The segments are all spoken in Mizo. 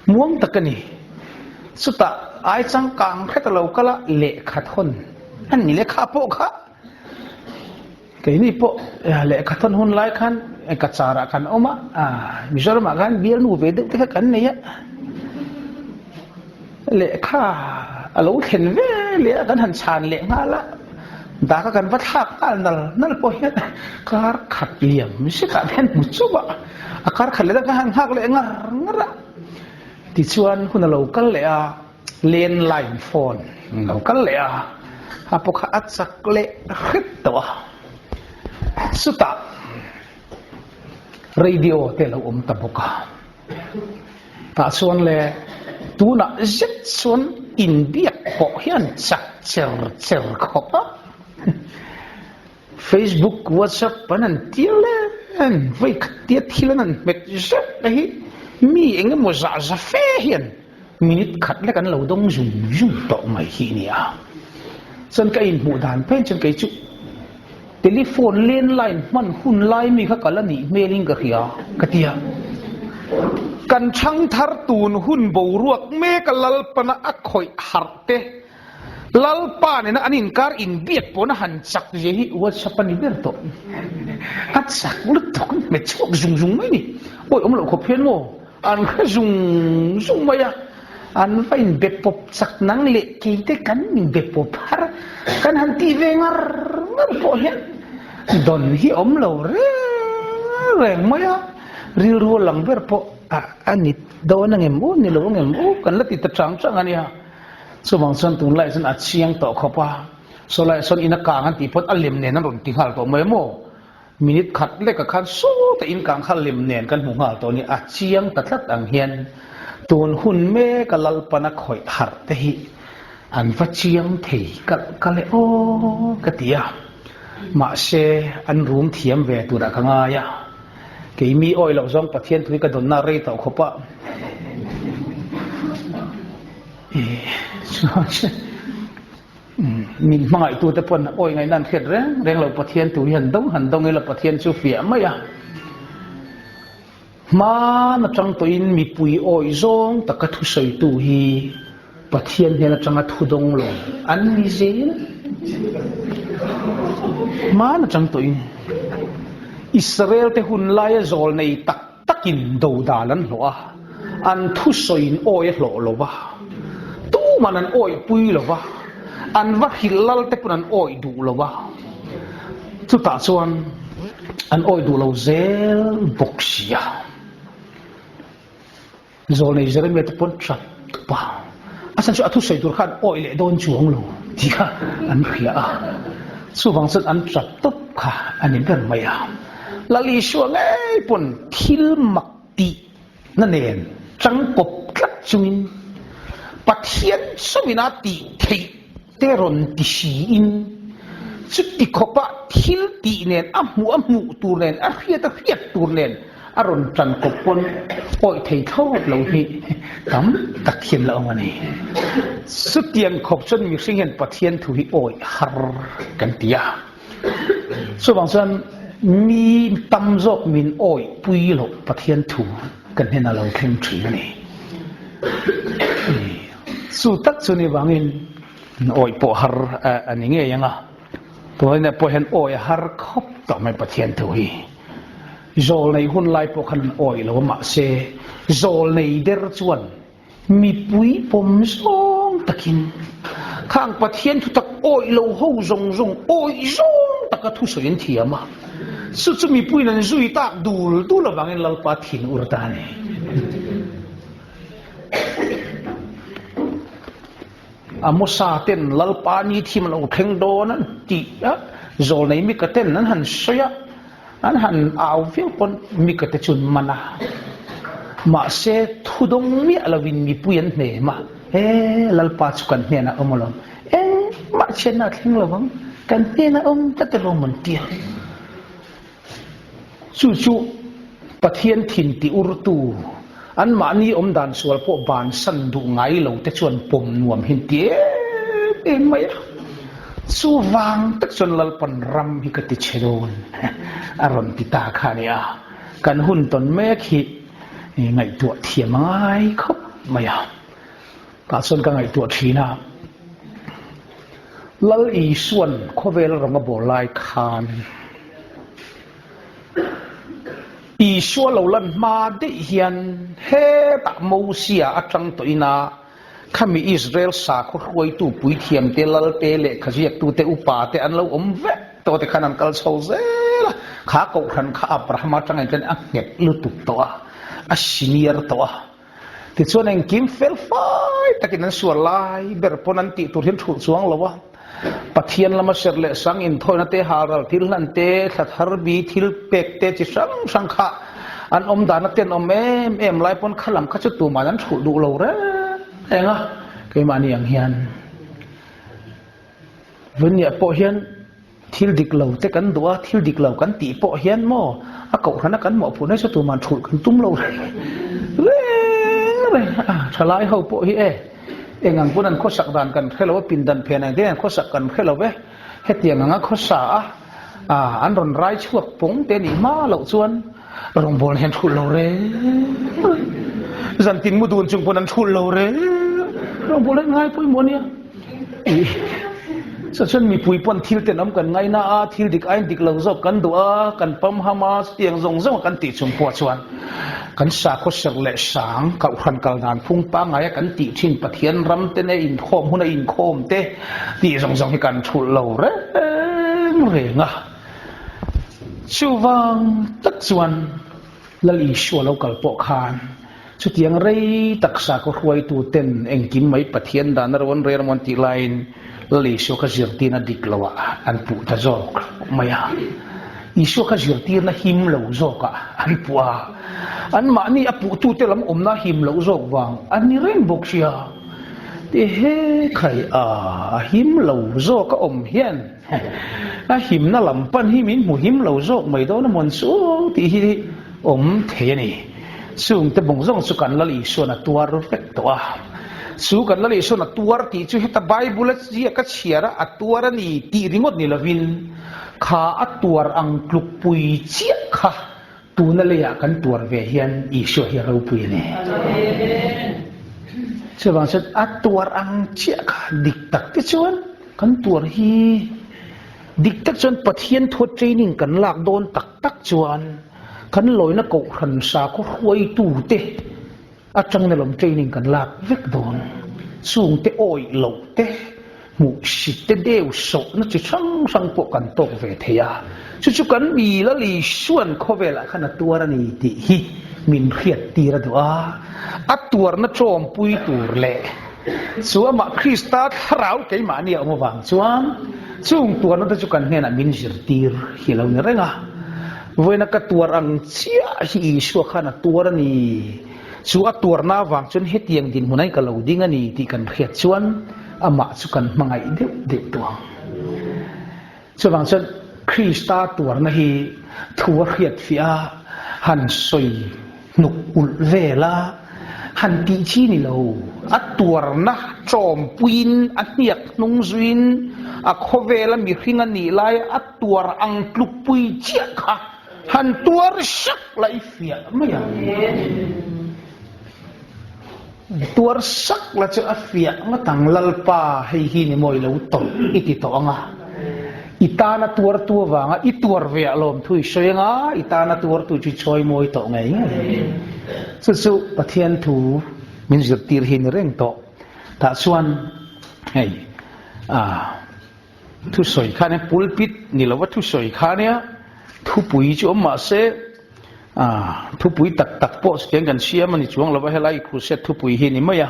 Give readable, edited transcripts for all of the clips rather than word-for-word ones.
Muang tak a ni. Chutah ai changkang hret a lo kal a, lehkha thawn a ni lehkha pawh kha. Keini pawh lehkha thawn hun lai khan ka charah kan awm a, Mizoramah khan bialnu ve deuh te kha kan nei a. Lehkha a lo thlen ve leh a, kan han chhan leh nghal a, daka kan va thlak nghal nal nal pawh hian kar khat liam zet ah hian hmu chauh a, a kar khat leh dang kha han nghak leh ngar ngar a. Tichuan hun a lo kal leh a, landline phone a lo kal leh a, a pawh kha a chak leh hret tawh a, chutah radio te a lo awm ta bawk a. Tah chuan le tunah zet chuan inbiak pawh hian chak cher cher khawp a, Facebook, WhatsApp an han tir len vawi khat tia thil an han hmet zet te hi mi eng emaw zah za fe hian minute khat lek an lo dawng zung zung tawh mai hi a ni a. Chuan ka inhmuh dan phei chuan kei chu Telephone landline hman hun lai mi kha kal a nih hmelin ka hria ka ti a. Kan thangthar tun hun boruak mek a Lalpana a khawih harh te, Lalpa nena an inkar inbiak pawhna han chak zia hi WhatsApp a ni ber tawh. A chak lutuk hmet chhuak zung zung mai ni. Awi awm loh khawp hian maw an hre zung zung mai a. An va inbe pawp chak nang leh kei te kan inbe pawp har kan han tih ve ngar ngar pawh hian dawn hi awm lo reng reng mai a, rilru a lang ber pawh a ni dawn ang em u ni lo ang em u kan la ti ta chang chang a nia. Chuvang chuan tunlai chuan a chiang tawh khawp a, sawlaiah sawn ina kang an tih pawn a lem nen an rawn ti nghal tawh mai maw? Minute khat leka khan sawta in kang kha lem nen kan hmu nghal tawh a ni, a chiang ta tlat ang hian tun hun meka Lalpana khawih harh te hi an va chiang thei kalh kalh e aw ka ti a, mahse an rum thiam ve turah ka ngai a, keimi awi loh zawng Pathian thu hi ka dawnna rei tawh khawp a. Min hmangaihtute pawn awi ngaihna an hriat reng reng lo Pathian tu hi han dawng han dawng ila Pathian chu fiah mai a. Hman atang tawhin mipui awi zawng taka thusawitu hi Pathian hnen atanga thu dawng lo an ni zel. Hman atang tawhin Israel te hun laia zawl nei tak takin dodal an hlawh a, an thusawiin awi a hlawh lo va, tuman an awihpui lo va, an va hrilh lal te pawn an awih duh lo va, chutah chuan an awih duh lo zel bawk si a. Zawlnei Jeremia te pawn tap tup a, a chhan chu a thusawi tur kha an awih leh dawn chuang lo tih kha an hria a, chuvang chuan an tap tawp kha a ni ber mai a. Lal Isua ngei pawn thil mak tih na nen tangkawp tlat chungin Pathian chauhin a tih theih te rawn ti siin chuti khawpa thil tih nen a hmuh a hmuh tur nen a hriat a hriat tur nen a rawn tan kawp pawn awih thei thlawt lo hi tam tak hian la awm a ni. Chutiang khawp chuan mihring hian Pathian thu hi awih har kan ti a. Chuvang chuan mi tam zawk min awih pui loh Pathian thu kan hnenah lo thleng thin a ni. Chu tak chu ni vangin awih pawh har a ni ngei ang a, tunah pawh hian awih a har khawp tawh mai Pathian thu hi. Zawlnei hun lai pawh khan an awih lo a mahse zawlnei der chuan mipui pawm zawng takin khang Pathian thu tak awih lo ho zawng zawng awih zawng taka thusawi an thiam a, chu chu mipuiin an zui tak dul dul avangin Lalpa thin ur ta a ni. Amosa ten Lalpa ni thim a lo thleng dawn an tih a, zawlnei Mika ten an han sawi a, an han au viau pawn Mika te chu an man a. Mahse thu dawng miah lovin mipui an hnem a, E Lalpa chu kan hnenah awm alawm, engmah chhiatna a thleng lovang, kan hnenah awm tlat alawm an ti a. Chu chu Pathian thin ti urtu, anmahni awm dan sual pawh bansan duh ngai lo te chuan pawm nuam hin ti em em mai a. Chuvang tak chuan Lalpan ram hi ka ti chhe dawn a rawn ti ta kha a ni a. Kan hun tawn mek hi. Ngaihtuah thiam a ngai khawp mai a. Tah chuan ka ngaihtuah thin a, Lal Isuan khawvel rawng a bawl lai khan Isua lo lan hma daih hian hetah Mosia atang tawhin a khami Israel sakhaw hruaitu puithiamte, lalte, lehkhaziaktute, upate an lo awm vek tawh te khan an kal chho zel a. Kha kohhran kha Abraham atangin khan a nghet lutuk tawh a, a senior tawh a. Tichuan engkim fel fai takin an sual lai ber pawn an tih tur hian thulh chuang lo a. Pathian lama serh leh sang inthawina te, halral thil hlan te, thla thar bi thil pek te chi hrang hrang kha an awm dan a tenawm em em lai pawn kha lam kha chu tuman an thulh duh lo reng reng a. Keimahni ang hian Vawniah pawh hian Thil dik lo te kan duh a, thil dik lo kan tih pawh hian maw a kohhrana kan mawhphurh nasa tuman thulh kan tum lo reng reng a, thalai ho pawh hi e eng ang pawn an khawsak dan kan hre lo a, pindan phen ang te an khawsak kan hre lo ve, hetiang anga khawsa a an rawn rai chhuak pawng te nih hma loh chuan rawngbawlna hian thulh lo reng reng, zantin mu dun chung pawn an thulh lo reng, rawngbawlna hi ngai pawimawh a nia. Chuan chuan mipui pawn thil tenawm kan ngaina a, thil dik aiin dik lo zawk kan duh a, kan pam ham a, chutiang zawng zawng a kan tih chung pawh chuan kan sakhaw serh leh sang kohhran kal dan phung pangngai a kan tih thin Pathian ram te nge inkhawm huna inkhawm te tih zawng zawng hi kan thulh lo reng reng a. Chuvang tak chuan Lal Isua lo kal pawh khan chutiang rei tak sakhaw hruaitu ten engkim mai Pathian dan a rawn rel mawn tih laiin Lal Isua kha zirtirna dik lo ah an puh ta zawk mai a. Isua kha zirtirna him lo zawk ah an puh a, anmahni a puhtute lam awmna him loh zawk vang a ni reng bawk sia. Ti he khai a, a him lo zawk a awm hian A himna lam pan hi min hmu him lo zawk mai dawn a mawn chu tih hi awm thei a ni. Chungte bawng zawng chu kan Lal Isuan a tuar vek tawh a. Chu kan Lal Isuan a tuar tih chu heta Bible a ziak a chhiar a, a tuar a ni tih ringawt ni lovin kha a tuar ang tlukpui chiah kha Tuna leiah kan tuar ve hian Isua hi a ropui a ni. Chuvang chuan a tuar ang chiah kha dik tak te chuan kan tuar hi dik tak chuan Pathian thua training kan lak dawn tak tak chuan kan lawina kohhran sakhaw hruaitu te Atangin alawm training kan lak vek dawn. Chungte awih loh te, hmuhsit te deuh sawhna chi hrang hrang pawh kan tawk ve thei a. Chu chu kan mi Lal Isuan khawvelah khan a tuar a ni tih hi min hriat tir a duh a. A tuarna tawmpui tur leh chu amah Krista thlarau keimahni a awm avang chuan chung tuarna te chu kan hnenah min zirtir hi a lo ni reng a. Vawiina ka tuar ang chiah hi Isua khan a tuar a ni. Chu a tuarna avang chuan hetiang dinhmunah ka lo ding a ni tih kan hriat chuan amah chu kan hmangaih deuh deuh tawh ang. Chuvang chuan Krista tuarna hi thu a hriat fiah a, han sawi hnuk ulh vel a, han tih chi ni lo. A tuarna tawmpuiin a hniak hnung zuiin a khawvela mihring a nih laia a tuar ang tlukpui chiah kha han tuar sak la i fiah mai ang. Tuar sak la chu a fiah ngawt ang, Lalpa hei hi ni maw i lo tawrh i ti tawh ang a, i tana tuartu avanga i tuar ve ah lawmthu i sawi ang a, i tana tuartu chu i chawi mawi tawh ngei ngei. Chu chu Pathian thu min zirtir hi ni reng tawh. Tah chuan hei ah. Thusawi kha nia pulpit ni lova thusawi kha nia thupui chu awm mahse ah thupui tak tak pawh chutiang kan siam a ni chuang lova helai crusade thupui hi a ni mai a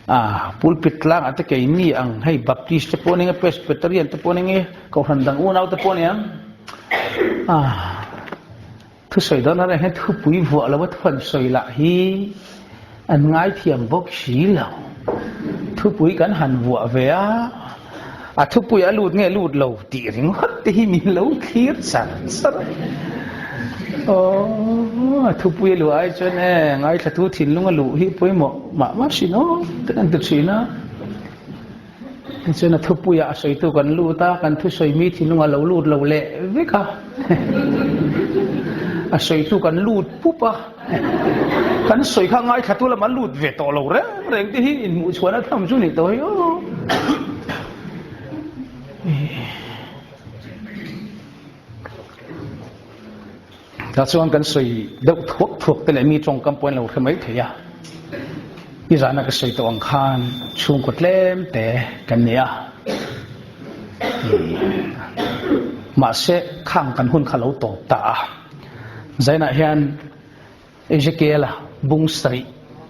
ah pulpit tlangah te keini ang hei baptist te pawh a ni ang presbyterian te pawh a ni ang kohhran dang unau te pawh a ni ang ah. Thusawi dawn a reng hian thupui vuah lo a thuan sawi lah hi an ngaithiam bawk si lo. Thupui kan han vuah ve a, a thupui a lut nge lut lo tih ringawt te hi min lo thlir char char a. Aw, a thupui a luh ai chuan e ngaithla-tu thinlung a luh hi pawimawh mah mah hrin aw te kan ti thin a. Tichuan a thupuiah a sawitu kan lut a, kan thusawi mi thinlung a lo lut lo leh vek a. A sawitu kan lut pup a, kan sawi kha ngaithlatu lam an lut ve tawh lo reng reng te hi inhmuh chhuahna tham chu ni tawh hi aw. Tah chuan kan sawi deuh thuak thuak te leh mi tawngkam pawh an lo hre mai thei a. Nizana ka sawi tawh ang khan chhungkaw tlem te kan ni a. Mahse khang kan hun kha lo tawp ta a. Zainah hian Ezekiela bung sarih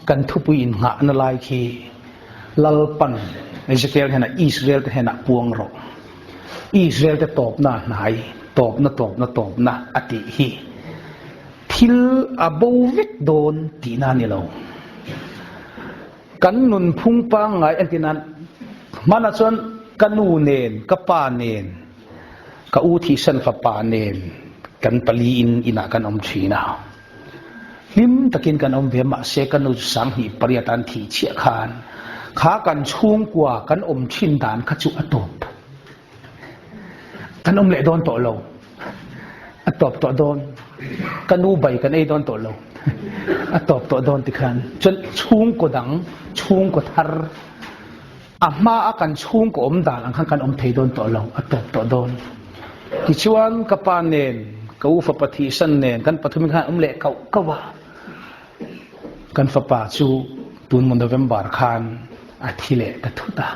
kan thupui innghahna lai khi Lalpan Ezekiel hnenah Israel te hnenah puang rawh. Israel te tawpna a hnai, tawpna tawpna tawpna a tih hi thil a bo vek dawn tihna a ni lo. Kan nunphung pangngai entir nan hmanah chuan ka nu nen, ka pa nen, ka u thihsan fapa nen kan paliin inah kan awm thin a. Hlim takin kan awm ve mahse ka nu chu 8008 an thih chiah khan kha kan chhungkua kan awm thin dan kha chu a tawp. Kan awm leh dawn tawh lo. A tawp tawh dawn. Ka nu bai kan ei dawn tawh lo. A tawp tawh dawn tikhan chuan chhungkaw dang, chhungkaw thar a hma a kan chhungkaw awm dan ang khan kan awm thei dawn tawh lo, a tawp tawh dawn. Tichuan ka pa nen, ka u fapa thihsan nen kan pathumin khan awm leh kauh kauh a. Kan fapa chu tun maw November khan a thi leh ta thut a.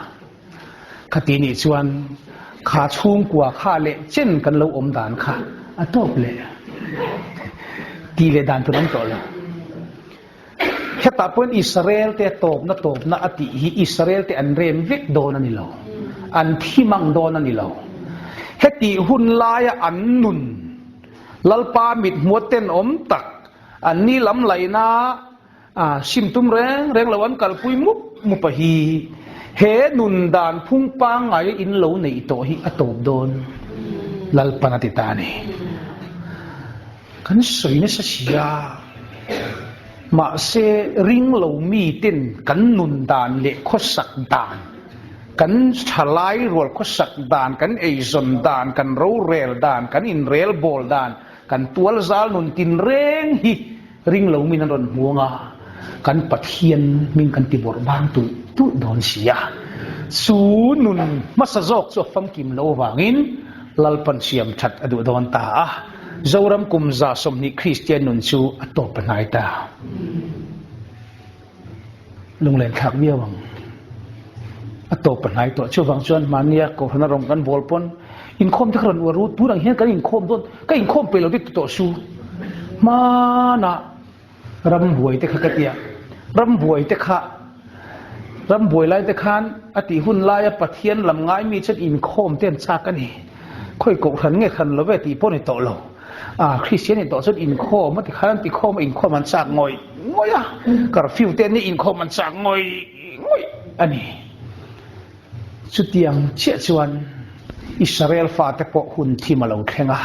Khati nih chuan kha chhungkua kha leh chen kan lo awm dan kha a tawp leh ti leh dan tur awm tawh lo. Hetah pawhin Israel te tawpna tawpna a tih hi Israel te an rem vek dawn a ni lo. An thi mang dawn a ni lo. Hetih hun laia an nun Lalpa mithmuat tenawm tak an ni lam laihna A sim tum reng reng lo an kalpui mup mup a hi he nun dan phung pangngai a in lo neih tawh hi a tawp dawn Lalpan a ti ta a ni. Kan sawi nasa si a, mahse ring lo miten kan nun dan leh khawsak dan, kan thalai rual khawsak dan, kan eizawn dan, kan rorel dan, kan inrelbawl dan, kan tualzal nun tinreng hi Ring lo min an rawn hmuang a, kan Pathian hming kan ti bawrh bang tulh tulh dawn si a. Chu nun hmasa zawk chu a famkim lo avangin Lalpan siam that a duh dawn ta a. Zoram kum 120 Kristian nun chu a tawp a hnai ta. Lunglen thlak viau ang. A tawp a hnai tawh. Chuvang chuan mahnia Kohhrana rawng kan bawl pawn inkhawm te kha rawn uar u, tun ang hian kan inkhawm dawn, ka inkhawm peih lo te ti tawh su. Hmanah rambuai te kha ka tia, rambuai te kha, rambuai lai te khan a tih hun laia Pathian lam ngai mi chuan inkhawm te an chak a ni. Khawi Kohhran nge hran lo ve tih pawh ni tawh lo. A Kristian ni tawh chuan inkhawm a ti khan an ti khawm a, inkhawm an chak ngawih ngawih a, curfew te an nih inkhawm an chak ngawih ngawih a ni. Chutiang chiah chuan Israel fate pawh hun thim a lo thleng a,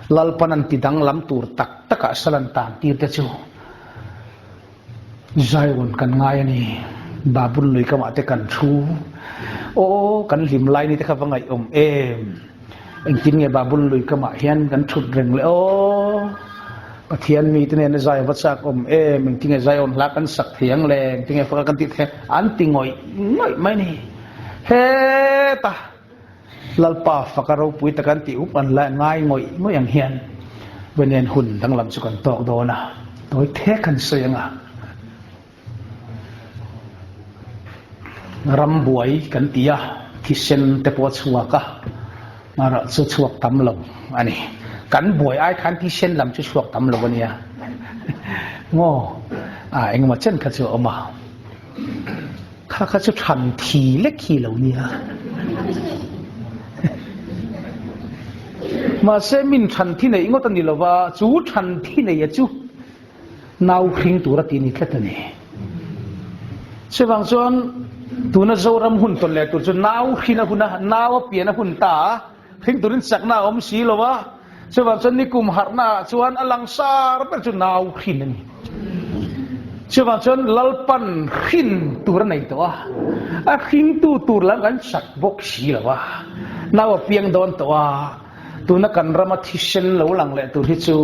Lalpan an ti danglam tur tak takah sal an tan tir te chu Zion kan ngai a ni. Babul lui kamah te kan thu. Aw, kan hlim lai ni te kha va ngaihawm em. Engtin nge Babul lui kamah hian kan thut reng le aw. Pathian mi te nena zai va chak awm em. Engtin nge Zion hla kan sak thei ang le. Engtin nge faka kan tih thei ang. An ti ngawih ngawih mai a ni. Heta. Lalpa faka ropui tak an tih up an la ngai ngawih ngawih ang hian Venian hun danglam chu kan tawk dawn a, tawi thek han sawi ang a. Ram buai kan ti a, thisen te pawh a chhuak a, erawh chu chhuak tam lo a ni. Kan buai ai khan thisen lam chu chhuak tam lo a nia. Ngaw, a engemaw chen kha chu a awm a. Kha kha chu than thi lek hi lo nia. Mahse min than thi neih ngawt a ni lova, chu than thi nei a chu nau hring tur a ti ni tlat a ni. Chuvang chuan tuna Zoram hun tawn leh tur chu nau hrin a hun a, nau a pian a hun ta a, hring turin chakna a awm si lo a, chuvang chuan nikum harhna ah chuan a langsar ber chu nau hrin a ni. Chuvang chuan Lalpan hrin tur a nei tawh a, a hringtu tur lam kan chak bawk si lo a, nau a piang dawn tawh a. Tuna kan rama thisen lo lang leh tur hi chu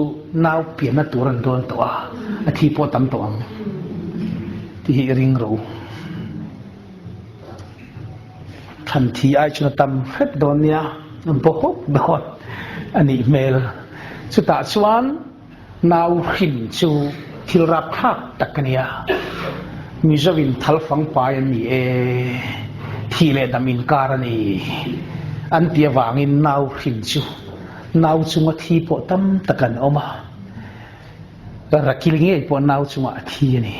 nau pianna tur an dawn tawh a, a thi pawh a tam tawh ang tih hi i ring rawh u. Thlan thi ai chuan a tam hrep dawn nia, a baw hawk dawn a nih hmel. Chutah chuan nau hrin chu thil rapthlak tak a nia. Mizoin thal fang pai an ni e, thih leh dam inkar a ni an ti avangin nau hrin chu nau chunga thi pawh tam tak an awm a. Rakil ngei pawh nau chungah a thi a ni.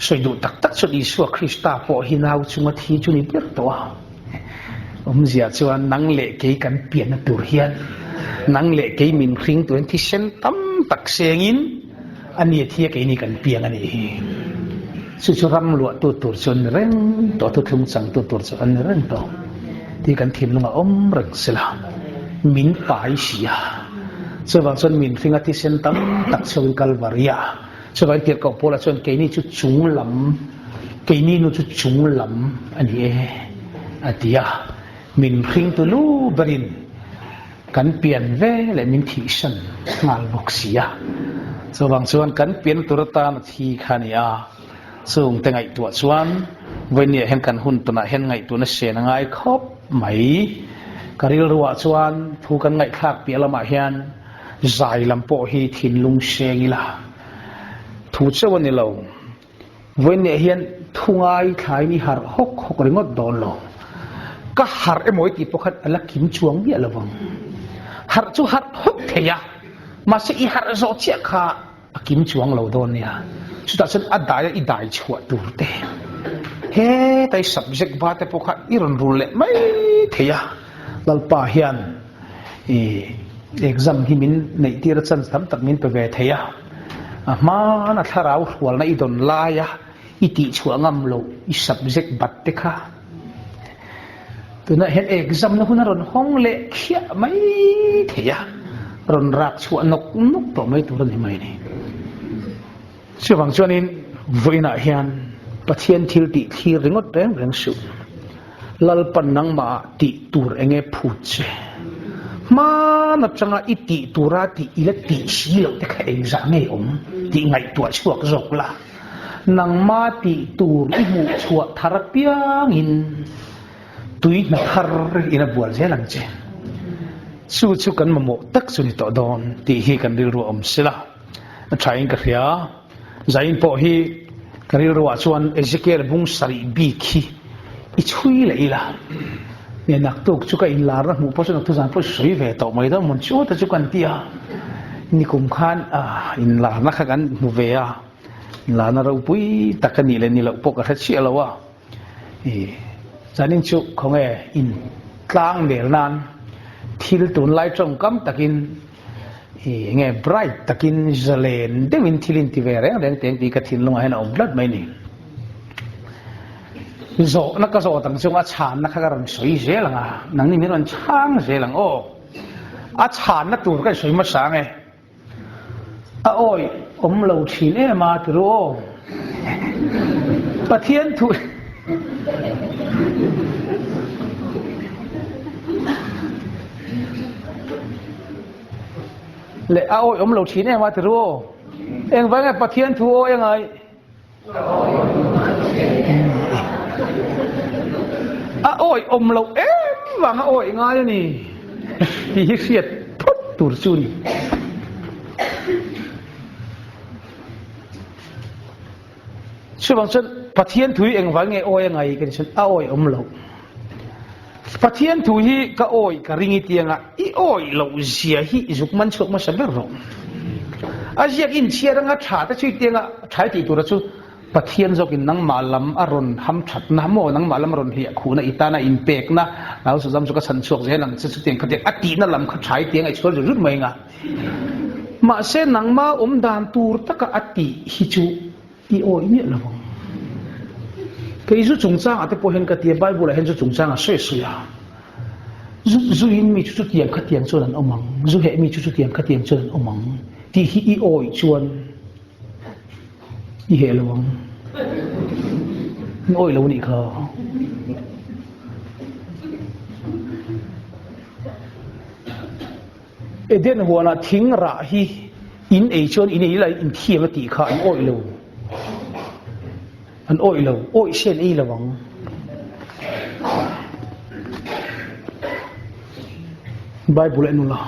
Sawi duh tak tak chuan Isua Krista pawh hi nau chunga thi chu ni ber tawh a. Awmzia chuan nang leh kei kan pianna tur hian nang leh kei min hring turin thisen tam tak sengin a ni a thi a keini kan piang a nih hi. Chu chu ram luahtu tur chu an ni reng tawh, thuthlung changtu tur chu an ni reng tawh tih kan thinlungah awm reng sela min pai si a. Chuvang chuan min hringa thisen tam tak chhungin Kalvaria chuvangin tirhkoh Paula chuan keini chu chung lam, keini nu chu chung lam a ni e a ti a. Min hringtu lu berin kan pian ve leh min thihsan nghal bawk si a. Chuvang chuan kan pian tur atan a thi kha a ni a. Chungte ngaihtuah chuan vawinia hian kan hun tunah hian ngaihtuahna sen a ngai khawp mai. Ka rilruah chuan thu kan ngaihthlak piah lamah hian zai lam pawh hi thinlung seng ila thu chauh a ni lo. Vawinia hian thu ngaithlain i harh hawk hawk ringawt dawn lo. Ka harh emaw i tih pawh khan a la kim chuang miah lo vang. Harh chu harh hawk thei a, mahse i harh zawh chiah kha A kim chuang lo dawn nia. Chutah chuan a dai a i dai chhuah tur te, hetai subject va te pawh kha i rawn rul leh mai thei a. Lalpa hian i exam hi min neih tir a chance tam tak min pe ve thei a. A hmana thlarau hrualna i dawn laia i tih chhuah ngam loh i subject bat te kha Tunah hian exam na hun a rawn hawng leh khiah mai thei a, rawn rak chhuah nawk nawk tawh mai tur a ni mai a ni. Chuvang chuanin vawiinah hian Pathian thil tih thlir ringawt reng reng suh. Lalpan nangmahah tih tur eng nge phut che? Hman atanga i tih tura tih i la tih si loh te kha engzah ngei awm tih ngaihtuah chhuak zawk la. Nangma tih tur i hmuh chhuah thar apiangin tui hna thar in a bual zel ang che. Chu chu kan mamawh tak chu ni tawh dawn tih hi kan rilru a awm sila a thain ka hria. Zain pawh hi ka rilruah chuan Ezekiel bung sarih bik hi i chhui leh ila. Nge naktuk chu ka inlarna hmuh pawh chu naktuk zan pawh i sawi ve tawh mai dawn mawn chu ta chu kan ti a. Nikum khan inlarna kha kan hmu ve a. Lana ropui tak a nih leh ni loh pawh ka hre chiah lo a, i zanin chu khawnge in tlang nel nan thil tunlai tawngkam takin i enge bright takin zalen deuhin thil in ti ve reng reng teng tih ka thinlungah hian a awm tlat mai ni. Zawhna ka zawt ang chung a chhanna kha ka rawn sawi zel ang a, nangni min rawn chhang zel ang aw. A chhanna tur ka sawi hmasa ang e. A awi awm lo thin em a ti ru aw. Pathian thu leh a awi awm lo thin em a ti ru aw. Engvang nge Pathian thu awi a ngai? A awi awm loh em vang a awi ngai a ni tih hi hriat phawt tur chu a ni. Chuvang chuan Pathian thu hi engvang nge awi a ngai ka ti chuan a awi awm loh. Pathian thu hi ka awi ka ring i tianga i awi loh zia hi zuk man chhuak hmasa ber rawh. A ziak inchhiar anga tha te chu i tianga tha i tih tura chu Pathian zawkin nangmah lam a rawn ham thatna maw nangmah lam a rawn hliah khuhna i tana inpekna nau sazam chu ka chhan chhuak zel ang che chutiang khatiang a tihna lam kha tha i tianga i chhuar zut zut mai anga mahse nangmah awm dan tur taka a tih hi chu I awih miah lo ang. Kei zu chungchangah te pawh hian ka ti a, Bible ah hian zu chungchang a sawi sawi a. Zu zuin mi chu chutiang khatiang chuan an awm ang, zu heh mi chu chutiang khatiang chuan an awm ang tih hi i awih chuan i heh lo ang. I awih lo anih kha. Eden huanah thing rah hi in ei chuan in ei la in thiam a tih kha an awih lo. An awih lo. Awih se an ei lo ang. Bible a en ula.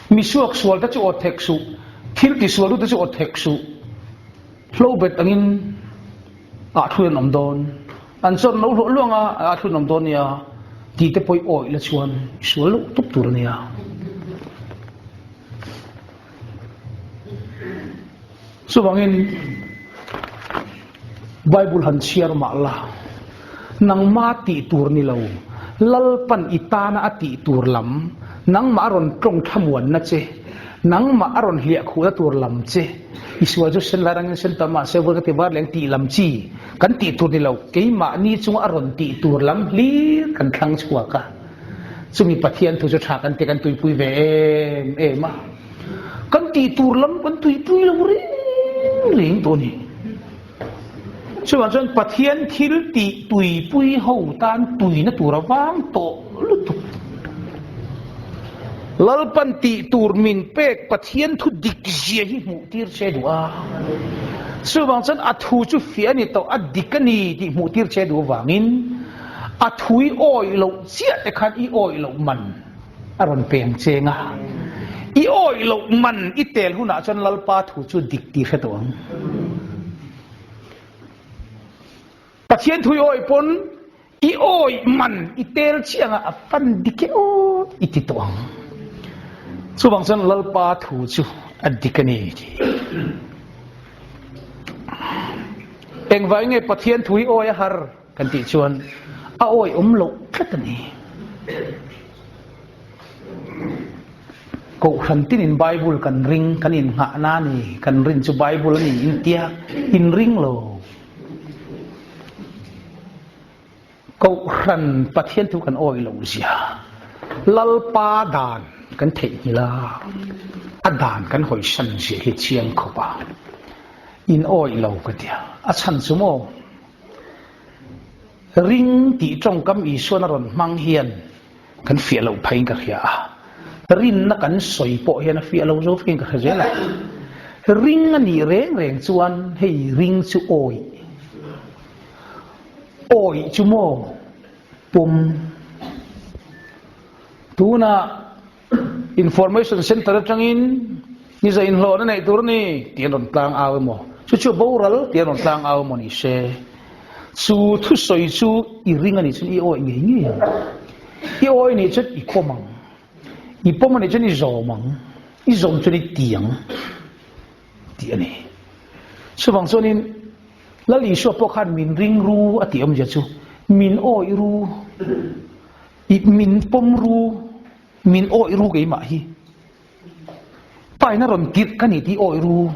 Mi suak sual te chu awt hek suh. Thil ti sual tu te chu awt hek suh. Hlobet angin ah thu an awm dawn. An chuan lo hluah luang a, a thlun awm dawn nia tih te pawh i awih la chuan i sual loh tup tur a nia. Chuvangin Bible han chhiar mah la, nangma tih tur ni lo, Lalpan i tana a tih tur lam, nangmah a rawn tawng thlamuanna che, nangmah a rawn hliah khuhna tur lam che, i sual chu sen lai rangin sen tam mahse vur ka ti var leng tih lam chi, Kan tih tur ni lo, keimahni chunga a rawn tih tur lam hlir kan thlang chhuak a. Chumi Pathian thu chu tha kan ti kan tuipui ve em em a. Kan tih tur lam kan tuipui lo reng reng tawh a ni. Chuvang chuan Pathian thil tih tuipui ho tan tuina tur a vang tawh lutuk. Lalpan tih tur min pek Pathian thu dik zia hi hmuh tir che duh a. Chuvang chuan a thu chu fiah a ni tawh, a dik a ni tih hmuh tir che duh avangin a thu i awih loh chiah te khan i awih loh man a rawn peng cheng a. I awih loh man i tel hunah chuan Lalpa thu chu dik tih hre tawh ang. Pathian thu i awih pawn I awih man i tel chiang a, a fan dik e aw i ti tawh ang. Chuvang chuan Lalpa thu chu a dik a ni ti. Engvai nge Pathian thu hi awi a har kan tih chuan a awi awm loh tlat a ni. Kohhran tinin Bible kan ring, kan innghahna a ni, kan rin chu Bible a ni intia inring lo. Kohhran Pathian thu kan awih loh zia, Lalpa dan kan theihnghilh a, a dan kan hawisan zia hi chiang khawp a, in awih lo ka tia. A chhan chu maw? Ring tih tawngkam Isuan a rawn hmang hian kan fiah loh pheiin ka hria a, rinna kan sawi pawh hian a fiah lo zo vekin ka hre zel a. Ring a nih reng reng chuan hei ring chu awih, awih chu maw pawm tunah Information Centre atangin ni za inhlawhna neih tur a ni tih an rawn tlang au emaw, chu chu boral tih an rawn tlang au emaw ni se, chu thusawi chu i ring a nih chuan i awih ngei ngei ang. I awih nih chuan i pawm ang. I pawm a nih chuan i zawm ang. I zawm chuan i ti ang tih a ni. Chuvang chuanin Lal Isua pawh khan min ring ru a tih awmzia chu min awih ru. I min pawm ru, min awih ru keimah hi. Paina rawn tirh ka ni tih awih ru.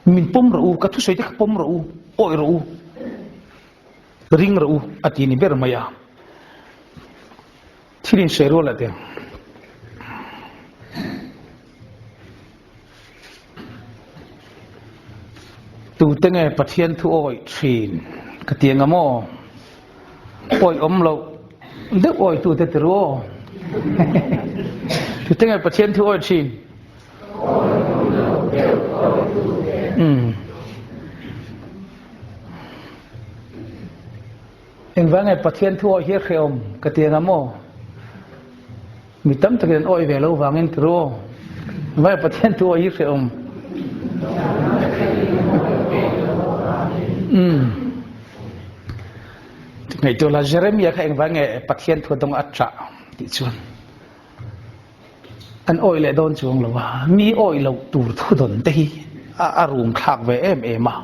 Min pawm rawh u, ka thusawi te kha pawm rawh u, awih rawh u, ring rawh u a ti ni ber mai a. Thil insawi rual ah te. Tute nge Pathian thu awih thin ka ti anga maw? Awih awm loh deuh awih tute ti ru aw. Tute nge Pathian thu awih thin? Umm. Engvang nge Pathian thu awih hi a hrehawm ka ti anga maw? Mi tam takin an awih ve lo vangin ti ru aw. Engvang nge Pathian thu awih hi hrehawm? Umm. Ngaihtuah la Jeremia kha engvang nge Pathian thu a dawng a ṭah tih chuan an awih leh dawn chuang lo a, mi awih loh tur thu dawn te hi a rum thlak ve em em a.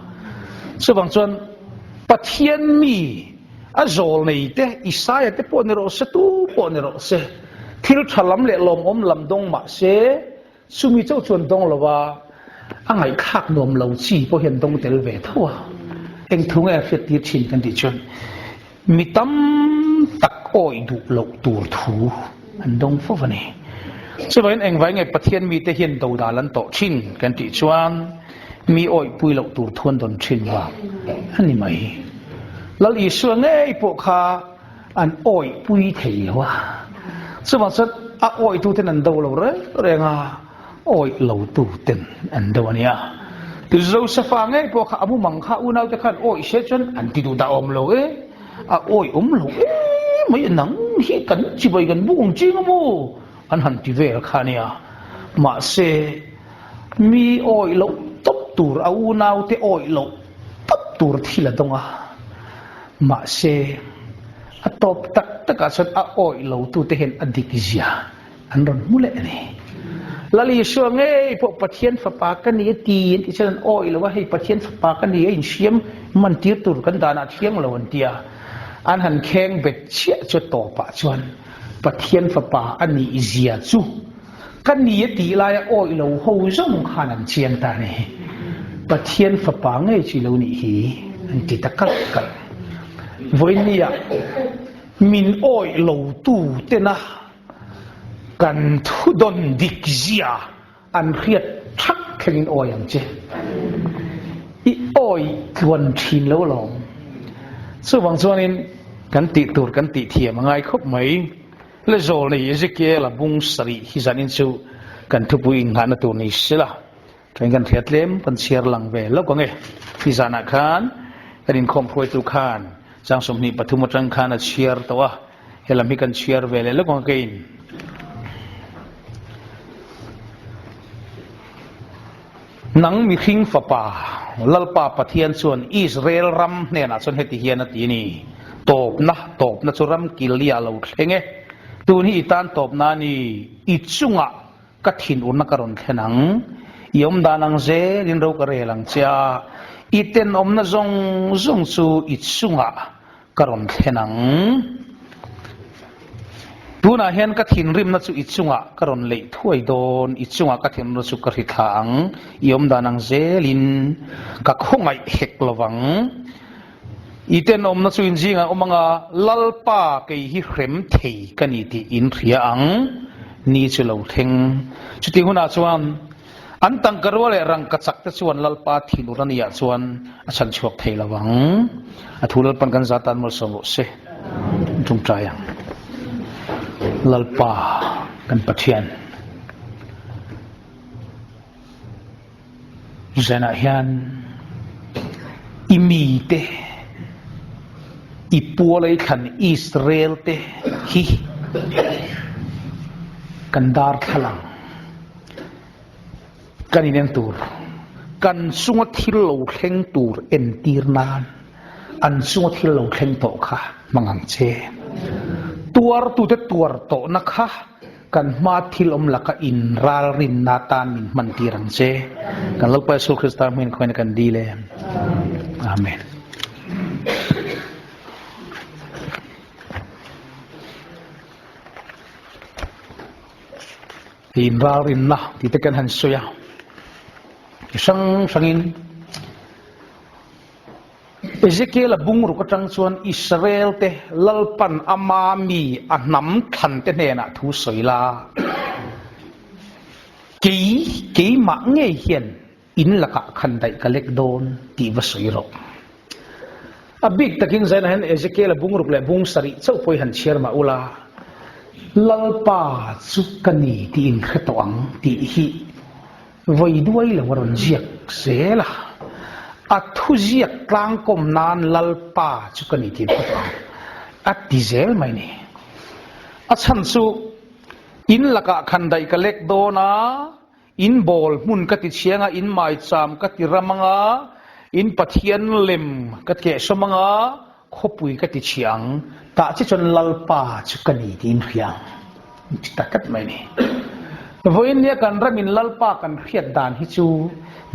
Chuvang chuan Pathian mi a zawl nei te, Isaia te pawh ni rawh se, tu pawh ni rawh se, thil tha lam leh lawmawm lam dawng mah se, chumi chauh chuan dawng lo a, a ngaihthlak nuam lo chi pawh hian dawng tel ve tho a. Eng thu nge a hriat tir thin kan tih chuan Mi tam tak awih duh loh tur thu an dawng fo a ni. Chuvangin engvai nge Pathian mite hian dodal an tawh thin kan tih chuan mi awihpui loh tur thu an dawn thin vang a ni mai. Lal Isua ngei pawh kha an awihpui thei lo a. Chuvang chuan. A awihtuten an do lo reng reng a, awih lotuten an do a nia. Josefa ngei pawh kha a mumang kha unaute khan awih se chuan an ti duh dah awm lo e, a awih awm lo e mai nang hi kan chibai kan buk ang ching a maw an han ti vel kha a nia. Mahse, mi awih loh tawp tur a unaute awih loh tawp tur thil a dawng a. Mahse, a tawp tak takah chuan a awih lotute hian a dik zia an rawn hmu leh a ni. Lal Isua ngei pawh Pathian fapa ka ni a ti an tih chuan an awih lo a, hei Pathian fapa ka ni a inhriam man tir tur kan danah thiang lo an ti a, an han kheng bet chiah chu tawpah chuan Pathian fapa a nih zia chu Ka ni a tih laia awih lo ho zawng khan an chiang ta ni. Pathian fapa ngei chu i lo nih hi an ti ta kalh kalh. Vawinia min awih lo tu tena kan thudawn dik zia an hriat thak thlengin awi ang che. I awih tluan thin lo alawm. Chuvang chuanin kan tih tur kan tih thiam a ngai khawp mai. Le zawl nei Ezekiel-a bung sarih hi zanin chu kan thupui innghahna tur ni se la, ṭhain kan hria tlem kan chhiar lang ve lawk ang e. Hi zanah khan kan inkhawm hruaitu khan chang 23 aṭang khan a chhiar tawh a, he lam hi kan chhiar ve leh lawk ang a keiin. Nang mihring fapa, Lalpa Pathian chuan Israel ram hnenah chuan heti hian a ti a ni, Tawpna, tawpna chu ram Gilead lo thleng e. Tun hi i tan tawpna a ni, i chungah ka thinurna ka rawn thlen ang. I awm dan ang zelin ro ka rel ang che a, i tenawmna zawng zawng chu i chungah Ka rawn thlen ang. Tunah hian ka thinrimna chu i chungah ka rawn leih thuai dawn, i chungah ka thinrimna chu ka hri thla ang, i awmdan ang zelin ka khawngaih hek lo vang. I tenawmna chu in zingah awm anga, Lalpa kei hi hrem thei ka ni tih in hria ang, ni chu lo thleng. Chutih hunah chuan An tangka rual leh rangka chak te chuan Lalpa thinur a nih ah chuan a chhan chhuak thei lo ang. A thu Lalpan kan za tan malsawm rawh se. Tawngtai ang. Lalpa kan Pathian zanah hian i mite i pualei thlan Israel te hi kan darthlalang Kan inen tur, kan chunga thil lo thleng tur entir nan an chunga thil lo thleng tawh kha hmang ang che. Tuartute tuar tawhna kha kan hma thil awm laka inralrinna atan min hman tir ang che. Kan Lalpa Jesuh Krista hmingin khawiin kan dil e. Amen. Inralrinna tih te kan han sawi a, chi hrang hrangin Ezekiel-a bungruk atang chuan Israel te Lalpan ama mi a hnam thlan te hnenah thu sawi la, Kei keimah ngei hian In lakah khan daih ka lek dawn tih va sawi rawh. A bik takin Zaina hian Ezekiel-a bungruk leh bung sarih chauh pawh i han chhiar mah ula, Lalpa chu ka ni tih in hre tawh ang tih hi vawi duai lo a rawn ziak zel a. A thuziak tlangkawm nan Lalpa chu ka ni tih in hre tawh ang a ti zel mai ni. A chhan chu in lakah khan daih ka lek dawn a, In bawl hmun ka ti chhiang a, in maicham ka ti ram ang a, in Pathian lem ka kehsawm ang a, khawpui ka ti chhia ang, tah che chuan Lalpa chu ka ni tiin hria ang. An ti ta tlat mai a ni. Vawiin nia kan ramin Lalpa kan hriat dan hi chu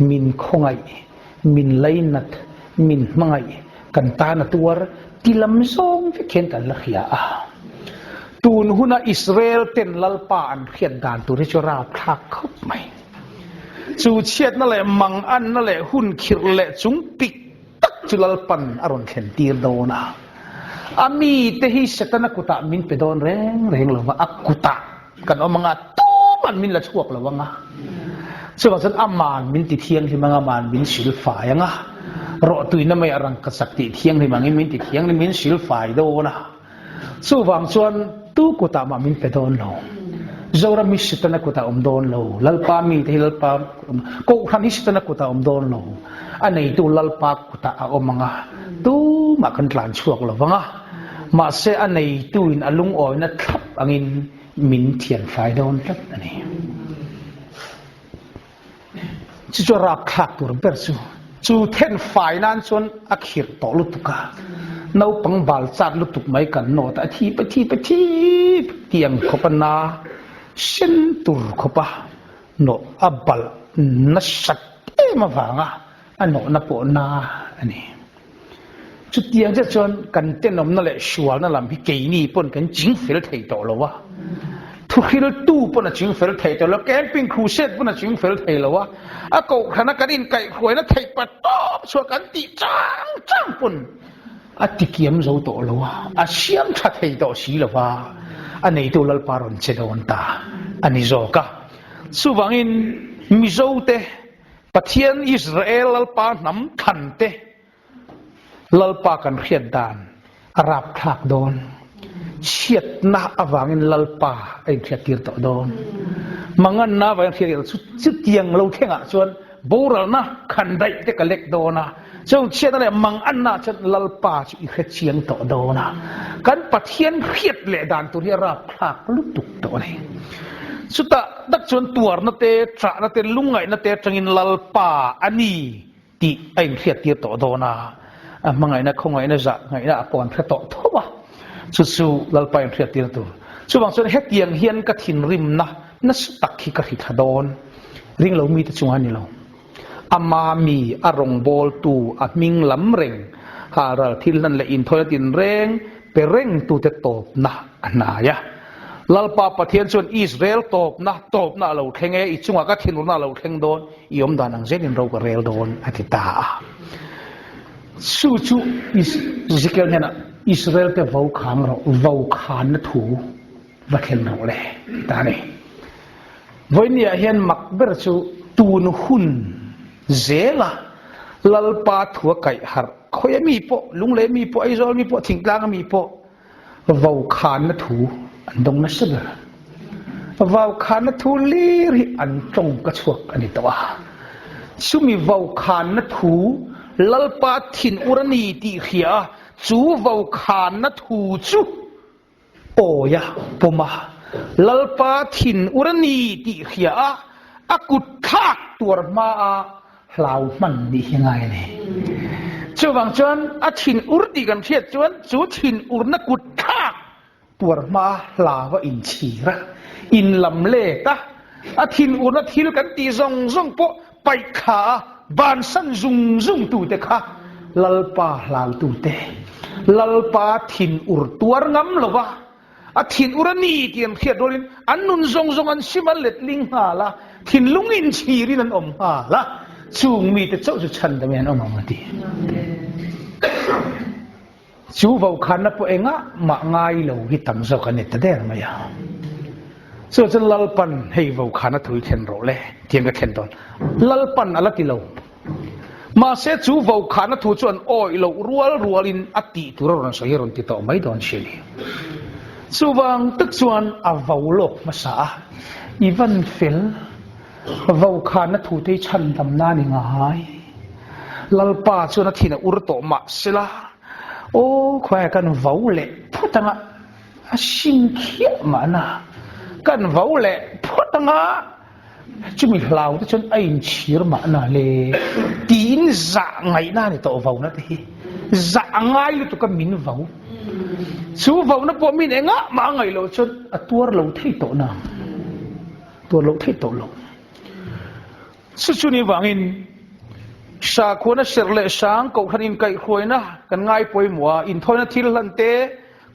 min khawngaih, min lainat, min hmangaih, kan tan a tuar ti lam zawng vek hian kan la hria a. Tun huna Israel ten Lalpa an hriat dan tur hi chu rapthlak khawp mai. Chu chhiatna leh manganna leh hun khirh leh chung pik tak chu Lalpan a rawn thlen tir dawn a. A mite hi Setana kutah min pe dawn reng reng lo va, a kutah Kan awm anga tuman min la chhuak lo anga, chuvang chuan aman min ti thianghlim anga, aman min silfai anga, rawhtuina mai a rangka chak tih thianghlim angin min ti thianghlim min silfai dawn a, chuvang chuan tu kutah mah min pe dawn lo. Zoram hi Setana kutah awm dawn lo. Lalpa mite hi Lalpa Kohhran hi Setana kutah awm dawn lo. A neitu Lalpa kutah a awm ang a, tumah kan tlan chhuak lo vang a. Mahse a neituin a lungawina thlap angin min thianfai dawn tlat a ni. Chu chu rapthlak tur ber chu. Chu then fai nan chuan a khirh tawh lutuk a, naupang bal chat lutuk mai kan nawt a, thi pa thi pa thi tih ang khawp a na sen tur khawp a nawh a balh nasat em avanga a nawhna pawh na a ni. Chutiang chiah chuan kan tenawmna leh hrualna lam hi keini pawn kan ching fel thei tawh lo a, thuhriltu pawn a ching fel thei tawh lo, camping crusade pawn a ching fel thei lo a, a kohhrana kan inkaihhruaina theih pa tawp chhuah kan tih chang chang pawn a tikiam zo tawh lo a, a siam tha thei tawh si lo va, a neitu Lalpa rawn che dawn ta a ni zawk a. Chuvangin Mizote Pathian Israel Lalpa hnam thante Lalpa kan hriat dan a rapthlak dawn. Chhiatna avangin Lalpa a inhriattir tawh dawn. Manganna avangin hriat chu chutiang lo thlengah chuan boralna khandaih te ka lek dawn a. Chung chhiatna leh manganna chuan Lalpa chu i hre chiang tawh dawn a. Kan Pathian hriat leh dan tur hi a rapthlak lutuk tawh a ni. Chutah tak chuan tuarna te, ṭahna te, lungngaihna te aṭangin Lalpa a ni. tih a inhriattir tawh dawn a, a hmangaihna khawngaihna zah ngaihna a pawh an hre tawh tho a, chu chu Lalpa inhriattir tur. Chuvang chuan hetiang hian ka thinrimna nasa tak hi ka hri thla dawn, ringlo mite chunga ni lo. Ama mi, a rawngbawltu, a hming lam reng, halral thil hlan leh inthawina tinreng pe rengtute tawpna a hnai a. Lalpa Pathian chuan Israel tawpna, tawpna a lo thleng e, i chungah ka thinurna a lo thleng dawn, i awm dan ang zelin ro ka rel dawn, a ti ta a. Chu chu Ezekiel hnenah, Israel te vo khang rawh, vo khanna thu va thlen rawh le, ti ta a ni. Vawinia hian mak ber chu tun hun zela Lalpa thua kaih harh, khawia mi pawh, lunglei mi pawh, Aizawl mi pawh, thingtlanga mi pawh, Vaukhanna thu an dawng nasa ber. Vaukhanna thu lir hi an tawng ka chhuak a ni tawh a. Chumi vaukhanna thu Lalpa thinur a ni tih hria a, chu vaukhanna thu chu awi a pawm a. Lalpa thinur a ni tih hria a, a kut thlak tuar hma a hlau hman nih hi ngai a ni. Chuvang chuan a thin ur tih kan hriat chuan chu thin urna kut thlak tuar hma hlau a inchhir a, inlam let a, a thin urna thil kan tih zawng zawng pawh paih thla a, bansan zung zung tute kha Lalpa hlautute, Lalpa thin ur tuar ngam lova A thin ur a ni tih an hriat rualin an nun zawng zawng an sim a letling nghal a, thinlung inchhirin an awm nghal a, chung mite chauh chu chhandam in an awm ang a ti. Chu vokhanna pawh engah mah ngai lo hi tam zawk an ni ta der mai a. Chu chuan Lalpan hei vokhanna thu hi thlen rawh le tiang ka thlen dawn. Lalpan a la ti lo. Mahse chu vokhana thu chu an awih loh rual rualin a tih tur a rawn sawi hi a rawn ti tawh mai dawn si a ni. Chuvang tak chuan a vo lawk hmasa a, I van fel, vokhana thu te hi chhandam nan i ngai. Lalpa chuan a thin a ur tawh mah sela, aw khawiah kan vo leh phawt anga a sim khiah mahna, kan vo leh phawt anga, Chumi hlau te chuan a inchhir mahna le tiin zah ngaihna a ni tawh vona te hi. Zah a ngai lutuk a min vo. Chu vona pawh min engah mah a ngaih loh chuan a tuar lo thei tawh nang. Tuar lo thei tawh lo. Chu chu ni vangin sakhuana serh leh sang kohhran inkaihhruaina kan ngai pawimawh a, inthawina thil hlan te,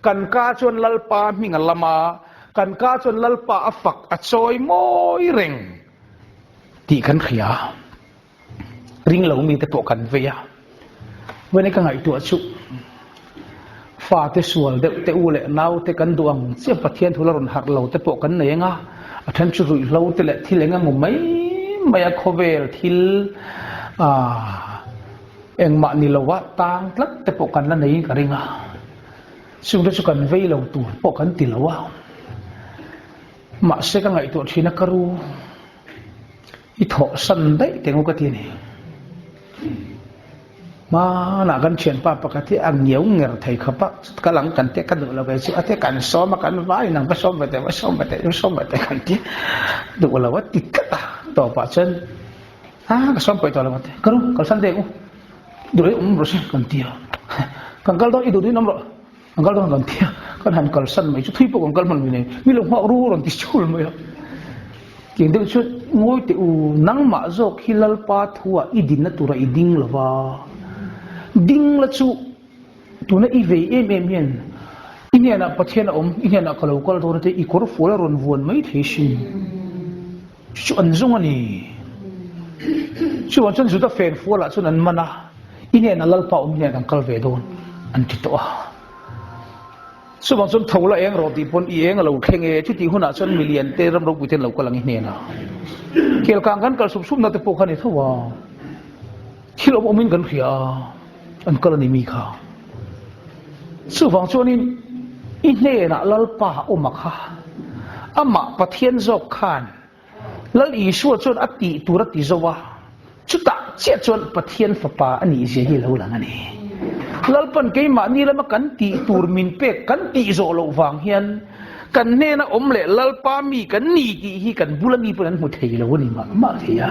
Kan ka chuan Lalpa hming a lam a, kan ka chuan Lalpa a fak a chawi mawi reng tih kan hria. Ring lo mite pawh kan vei a. Vawin ka ngaihtuah chu fate sual deuh te u leh naute kan duh ang chiah Pathian thu la rawn harh lo te pawh kan nei ang a, a then chu ruihhlo te leh thil eng emaw mai mai a khawvel thil ah Engmah ni lova tang tlat te pawh kan la neiin ka ring a, chungte chu kan vei lo tur pawh kan ti lo a. Mahse ka ngaihtuah thin a ka ru i thawh san daih teh ngu ka ti a ni. Hmanah kan thianpa pakhat hi a ngiau nger thei khawp a, ka lang kan tia ka duh lo ve chu a tia kan sawm a kan vai nang va sawm ve teh va sawm ve teh va sawm ve teh kan tia duh lo a ti tlat a tawpah chuan a ka sawm pawi tawh lo a ti ka ru kalsan deng u duh hi awm rawh se kan tia kan kal dawn i duh duhin awm rawh. Kan kal dawn kan tia, kan han kalsan mai chu thui pawh kan kal hman mai nei, mi lo nghak ru rawn ti chhul mai a. Tiang deuh chuan ngawi teh u, nangmah zawk hi Lalpa thuah i dinna tura i ding lo va, ding la chu tuna i vei em em hian i hnenah Pathian a awm, i hnenah ka lo kal dawn a tia i kawr fual a rawn vuan mai thei sin. Chu an zawng a ni. Chuvang chuan Juda fen fualah chuan an man a, I hnenah Lalpa awm hian kan kal ve dawn an ti tawh a. Chuvang chuan tho la eng rawh tih pawn i eng a lo thleng e, chutih hunah chuan milian te ram ropui te an lo kal ang i hnenah. Kelkang kan kal sup supna te pawh kha a ni tho a, thil awm awmin kan hria a, an kal a ni mi kha. Chuvang chuanin i hnenah Lalpa awm a kha, amah Pathian zawk khan Lal Isua chuan a tih tur a ti zo a, chutah chiah chuan Pathian fapa a nih zia hi a lo lang a ni. Lalpan keimahni lama kan tih tur min pek kan tih zawh loh vang hian kan hnena awm leh Lalpa mi kan ni tih hi kan bula mi pawn an hmu thei lo a ni mah mah thei a.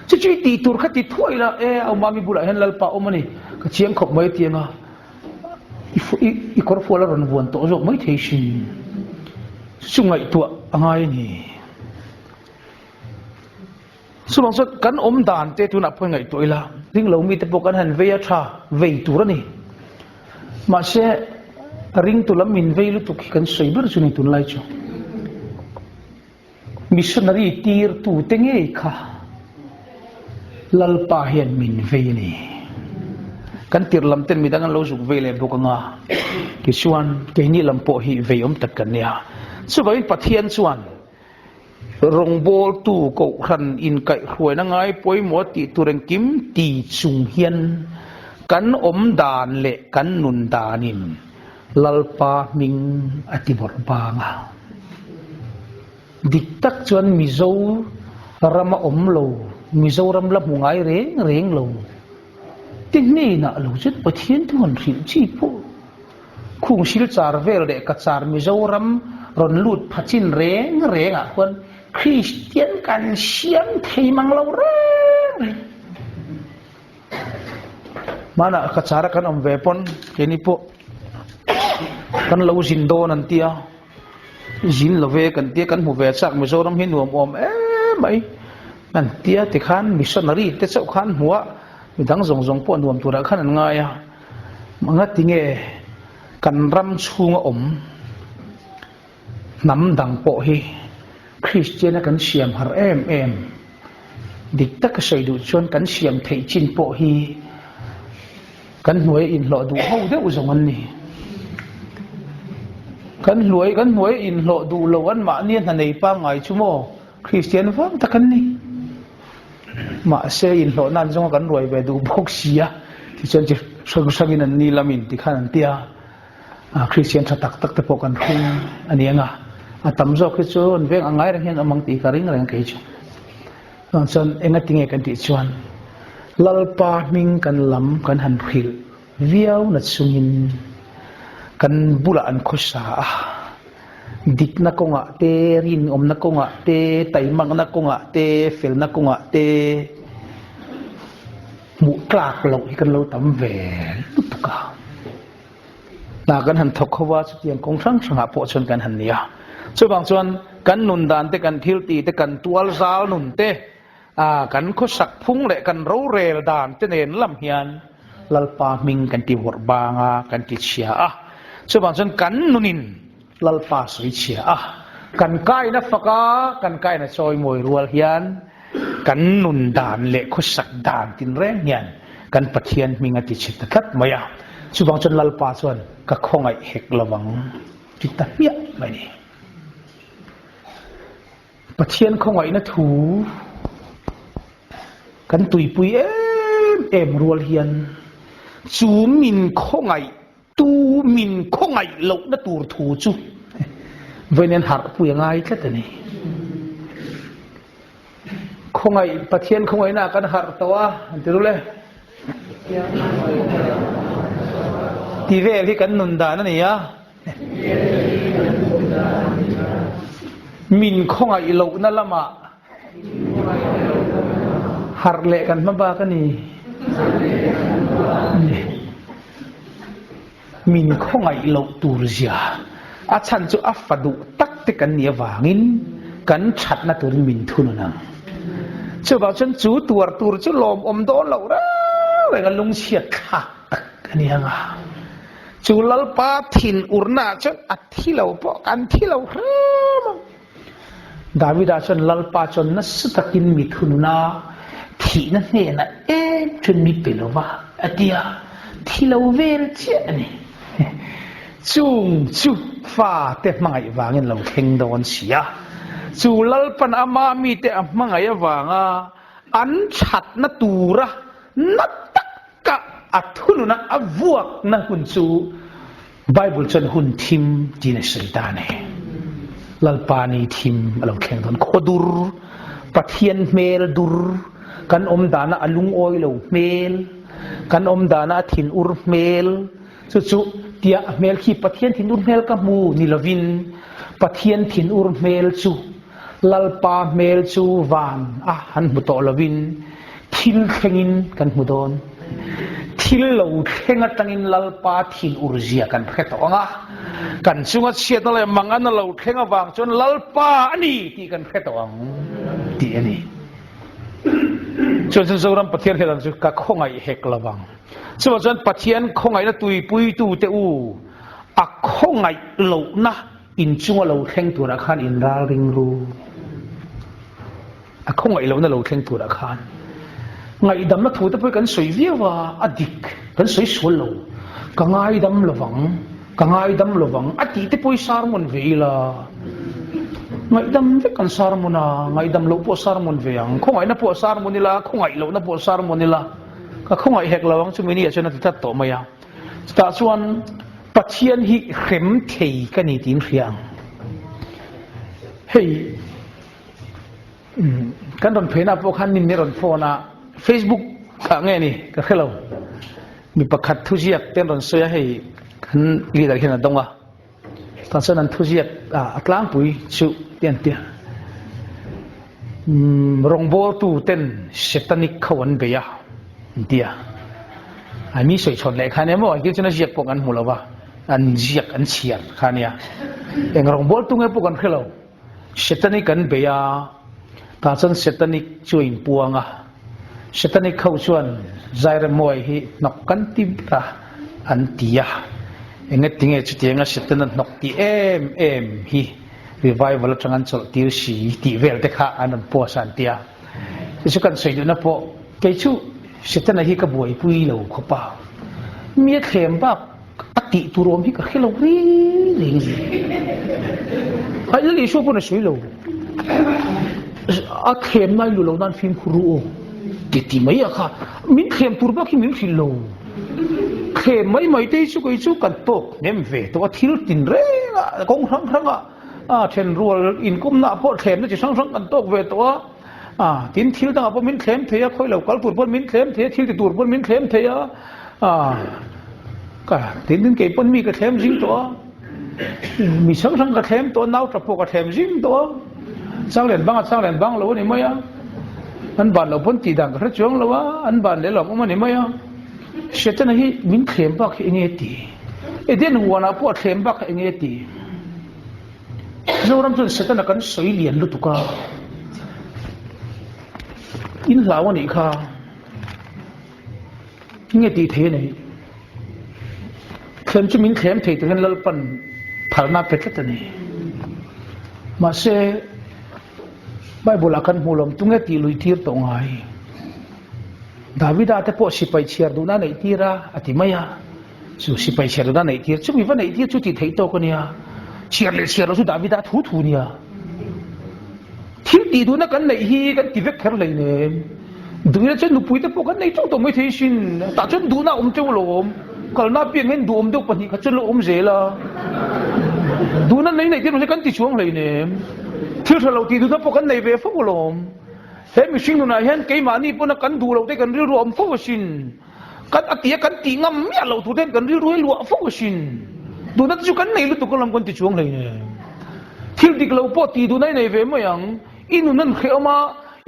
Chu chu i tih tur kha ti thuai la, e Aumami bulah hian Lalpa awm a ni, ka chiang khawp mai tiang a, i kawr fual a rawn vuan tawh zawk mai thei sin. Chu ngaihtuah a ngai a ni. Chuvang chuan kan awm dan te tunah pawh ngaihtuah ila, ring lo mite pawh kan han vei a tha vei tur a ni. Mahse ringtu lam min vei lutuk hi kan sawi ber chu ni tunlai chu. Missionary tirtute ngei kha Lalpa hian min vei a ni. Kan tir lam ten midang an lo zuk vei leh bawk anga, tichuan keini lam pawh hi vei awm tak kan nia. Chuvangin Pathian chuan rawngbawltu kohhran inkaihhruaina ngai pawimawh tih tur engkim ti chung hian kan awm dan leh kan nun danin Lalpa hming a ti bawrh bang a. Dik tak chuan Mizo rama awm lo, Mizoram la hmu ngai reng reng lo te hnenah lo chuan Pathian thu han hrilh chi pawh khung Silchar vel leh Cachar Mizoram rawn lut pha chin reng reng ah khuan Kristian kan siam thei mang lo reng reng. Hmanah ka chara kan awm ve pawn keini pawh kan lo zin dawn an tia zin lo ve kan tia kan hmu ve chak Mizoram hi nuam awm em mai an tia tikhan missionary te chauh khan hmu a midang zawng zawng pawh nuam turah khan an ngai a ngatinge kan ram chhunga awm Hnam dang pawh hi Kristiana kan siam har em em. Dik taka sawi duh chuan kan siam theih chin pawh hi kan hnuaia inhlawh duh ho deuh zawng an ni. Kan hnuai kan hnuaia inhlawh duh lo an mahni a hna nei pangngai chu maw Kristian vang tak an ni. Mahse inhlawh nan zawnga kan ruai ve duh bawk si a, tichuan chi hrang hrangin an ni lamin tikhan an ti a. Kristian tha tak tak te pawh kan hring a ni ang a, a tam zawk hi chu an veng ang ngai reng hian awm ang tih ka ring reng kei chu. Chuan chuan engati nge kan tih chuan Lalpa hming kan lam kan han hrilh viau na chungin kan bulah an khawsa a, dikna kawngah te, rinawmna kawngah te, taimakna kawngah te, felna kawngah te, Hmuh tlak loh hi kan lo tam ve lutuk a. Hna kan han thawk ho a, chutiang kawng hrang hrangah pawh chuan kan han ni a. Chuvang chuan kan nun dan te, kan thil tih te, kan tual zal nun te, kan khawsak phung leh kan rorel dan te nen lam hian Lalpa hming kan ti vawrh bang a, kan ti chhia a. Chuvang chuan kan nunin Lalpa sawi chhia a, kan kaina fak a, kan kaina chawimawi rual hian kan nun dan leh khawsak dan tinreng hian kan Pathian hming a ti chhe ta tlat mai a. Chuvang chuan Lalpa chuan ka khawngaih hek lovang ti ta hmiah mai ni. Pathian khawngaihna thu kan tuipui em em rual hian chu min khawngaih Tu min khawngaih lohna tur thu chu. Vawiin harh pui a ngai tlat a ni. Khawngaih, Pathian khawngaihna ah kan harh tawh a, an ti rul e. Ti vel hi kan nun dan a ni a. Min khawngaih lohna lamah harh leh kan hma bak a ni. Min khawngaih loh tur zia a chhan chu a fa duh tak te kan nih avangin kan thatna turin min thunun ang. Chuvang chuan chu tuar tur chu lawmawm dawn loh reng reng a lungchhiat thlak tak a ni ang a. Chu Lalpa thin urna ah chuan a thi lo pawh kan thi lo hrem ang. Davida chuan Lalpa chuan nasa takin mi thununa thihna hnenah em chuan mi pe lo va, a ti a, thi lo vel chiah a ni. Chung chu fate hmangaih vangin lo thleng dawn si a, chu Lalpan ama mite a hmangaih avanga an thatna tura na tak Ka a thununa a vuakna hun chu Bible chuan hun thim tiin a sawi ta a ni. Lalpa ni thim a lo thleng dawn. Khaw dur, Pathian hmel dur, kan awm dana a lungawi lo hmel, kan awm dana a thinur hmel, chu chu tia a hmel khi Pathian thinur hmel ka hmu ni lovin Pathian thinur hmel chu Lalpa hmel chu van a han hmu tawh lovin thil thlengin kan hmu dawn. Thil lo thleng atangin Lalpa thinur zia kan hre tawh ang a, kan chunga chhiatna leh mangan a lo thleng avang chuan Lalpa a ni tih kan hre tawh ang tih a ni. Chuan chuan Zoram Pathian hriat ang chu ka khawngaih hek lovang. Chuvang chuan Pathian khawngaihna tuipuitute u a khawngaih lohna Inchunga lo thleng turah khan in ral ring ru. A khawngaih lohna lo thleng turah khan ngaihdamna thu te pawh kan sawi viau a, a dik kan sawi sual lo. Ka ngaidam lovang, ka ngaidam lovang a tih te pawh i sermon ve ila. Ngaihdam vek kan sermon a, ngaihdam loh pawh sermon ve ang, khawngaihna pawh sermon ila, khawngaih lohna pawh sermon ila. Ka khawngaih hek lo ang chumi ni ah chuan a ti tlat tawh mai a. Chutah chuan Pathian hi hrem thei ka ni tiin hria ang. Hei kan rawn pheina pawh khan min rawn phone a, Facebook ah nge ni ka hre lo. Mi pakhat thuziak te an rawn sawi a, hei kan leader hian a dawng a. Tah chuan an thuziak a tlangpui chu ti an ti a. Rawngbawltu ten Setanic ho an bei a an ti a. A mi sawi chhawn leh kha nia maw engtin chuan a ziak pawh kan hmu lo va, an ziak an chhiar kha nia. Eng rawngbawltu nge pawh kan hre lo. Setanic an bei a, tah chuan Setanic chu a inpuang a. Setanic ho chuan Zairemawi hi hnawk kan ti ber a an ti a. Engatinge chutianga Setana hnawk ti em em hi revival atang an chawlh tir si tih vel te kha an rawn post a an ti a. Chu chu kan sawi duhna pawh kei chu Setana hi ka buaipui lo khawp a. Mi a thlem bak A tih tur awm hi ka hre lo reng reng a ni. Ai Lal Isua pawn a sawi lo. A thlem nai lu lo nan fimkhur ru aw ti ti mai a kha. Min thlem tur bak hi min hrilh lo. Thlem mai mai te hi chu kei chu kan tawk hnem ve tawh a thil tin reng a kawng hrang hrang a a then rual inkawmna pawh thlemna chi hrang hrang kan tawk ve tawh a. A tin thil dangah pawh min thlem thei a, khawi lo kal tur pawn min thlem thei a, thil ti tur pawn min thlem thei a, a ka tin tin kei pawn mi ka thlem zing tawh a, mi hrang hrang ka thlem tawh a, nau tap pawh ka thlem zing tawh a, chang lian bang a chang lian bang lo a ni mai a, an ban loh pawn tih dan ka hre chuang lo a, an ban leh lawm awm a ni mai a, Setana hi min thlem bak hi eng nge ti? Eden huanah pawh a thlem bak kha eng nge ti? Zoram chuan Setana kan sawi lian lutuk a, in hlau a nih kha nge tih thei a nei. Thlem chu min thlem thei tur hian Lalpan phalna a pe tlat a ni. Mahse, Bible ah kan hmuh lawm tunge tih lui tir tawh ngai. Davida te pawh sipai chhiar duhna a neih tir a, a ti mai a. Chu sipai chhiar duhna neih tir, chumi va neih tir chu tih theih tawk a nia. Chhiar leh chhiar loh chu Davida thu thu nia. Thil tih duhna kan neih hi kan ti vek kher hleinem. Duhna chuan nupui te pawh kan nei teuh tawh mai thei sin. Tah chuan duhna a awm teuh lo awm. Kalna apiang hian duhawm deuh pahnih khat chuan lo awm zel a. Duhna. nei nei tir mahse kan ti chuang hleinem. Thil tha lo tih duhna pawh kan nei ve fo alawm. He mihring nunah hian keimahni pawna kan duh loh te kan rilru a awm fo asin. Kan a tia kan tih ngam miah loh tur te hian kan rilru hi luah fo asin. Duhna te chu kan nei lutuk alawm kan ti chuang hleinem. Thil dik lo pawh tih duhna i nei ve mai ang. I nun an hrehawm a,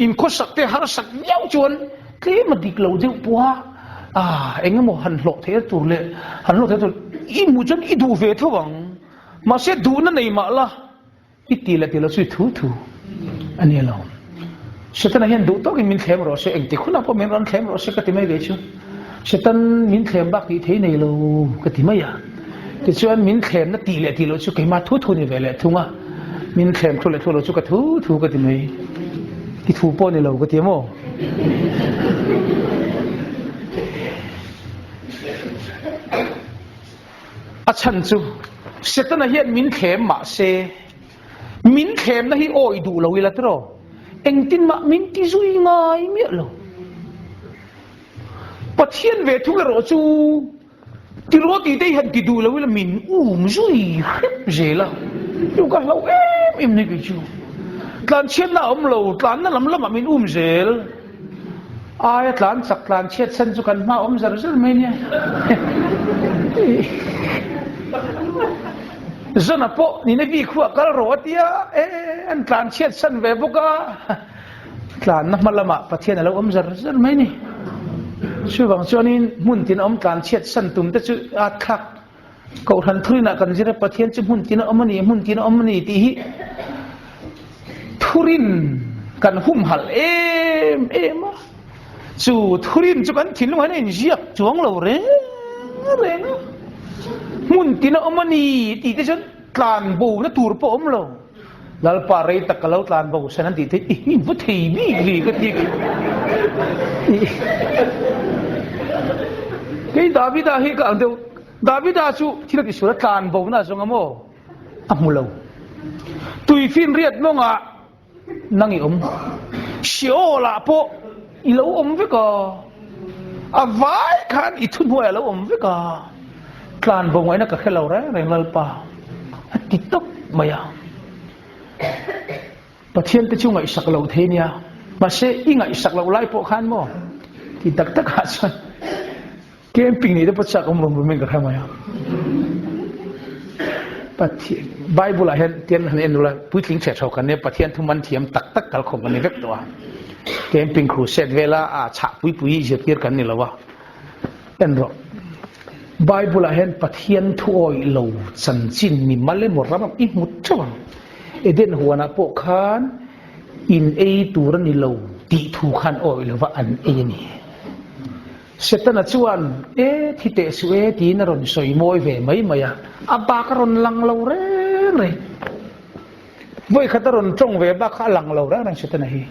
inkhawsak te harsak viau chuan tlem a dik lo deuh pawh a, ah eng emaw han hlawh theih tur leh han hlawh theih tur i hmuh chuan i duh ve tho ang. Mahse duhna nei mah la i ti leh ti lo chu i thu thu a ni lo. Setana hian duh tawkin min thlem rawh se, engtik hunah pawh min rawn thlem rawh se ka ti mai ve chu. Satan min thlem bak tih thei nei lo ka ti mai a. Tichuan min thlemna tih leh tih loh chu keimah thu thu ni ve leh thung a, min thlem thu leh thu loh chu ka thu thu ka ti mai. I thu pawh ni lo ka ti a maw? A chhan chu Setana hian min thlem mah se min thlemna hi awi duh lo ila tiraw? Engtin mah min ti zui ngai miah lo. Pathian ve thung erawh chu Tiraw tih te hi han ti duh lo ila min um zui hrep zel a, chu ka hlauh em em ni kei chu. Tlanchhiatna a awm lo, tlanna lam lamah min um zel. Aia tlan chak tlanchhiat chhan chu kan hma awm zar zar mai nia. Zana pawh Nineveh khuah kal rawh a tia, e an tlanchhiat chhan ve bawk a. Tlanna hma lamah Pathian a lo awm zar zar mai ni. Chuvang chuanin hmun tin a awm tlan chhiat san tum te chu a thlak Kohhran thurinah kan zir a, Pathian chu hmun tin a awm a ni, hmun tin a awm a ni tih hi thurin kan humhalh em em a. Chu thurin chu kan thinlungah hian a inziak chuang lo reng reng a. Hmun tin a awm a ni tih te chuan tlan bona tur pawh a awm lo. Lalpa rei tak ka lo tlan bo sen an tih theih i in va thei bik li ka ti kei Davida hi ka ang deuh Davida chu thil a ti sual a tlan bo na zawng a maw a hmu lo tuifin riat mawngah nang i awm Sheol ah pawh i lo awm vek a a vai khan i thuhnuai a lo awm vek a tlan bo ngaihna ka hre lo reng reng Lalpa A ti tawp mai a. Pathian te chu ngaihsak loh thei nia. Mahse i ngaihsak loh lai pawh khan maw? Ti tak tak ah chuan camping nei te pawh chak awm rum rum in ka hre mai a. Pathian Bible ah hian tian han en ula puitling chhe tho kan nia Pathian thu man thiam tak tak kal khawm kan ni vek tawh a. Camping crusade vela a chhah pui pui zirtir kan ni lo a. En rawh. Bible ah hian Pathian thu awih lo chanchin mi mal emaw ram i hmu teuh ang. Eden huanah pawh khan in ei tur a ni lo tih thu khan awih lova an ei a ni. Setana chuan e thi teh suh e tiin a rawn sawi mawi ve mai mai a, a bak a rawn lang lo reng reng. Vawikhat a rawn tawng ve bak kha a lang lo reng reng Setana hi.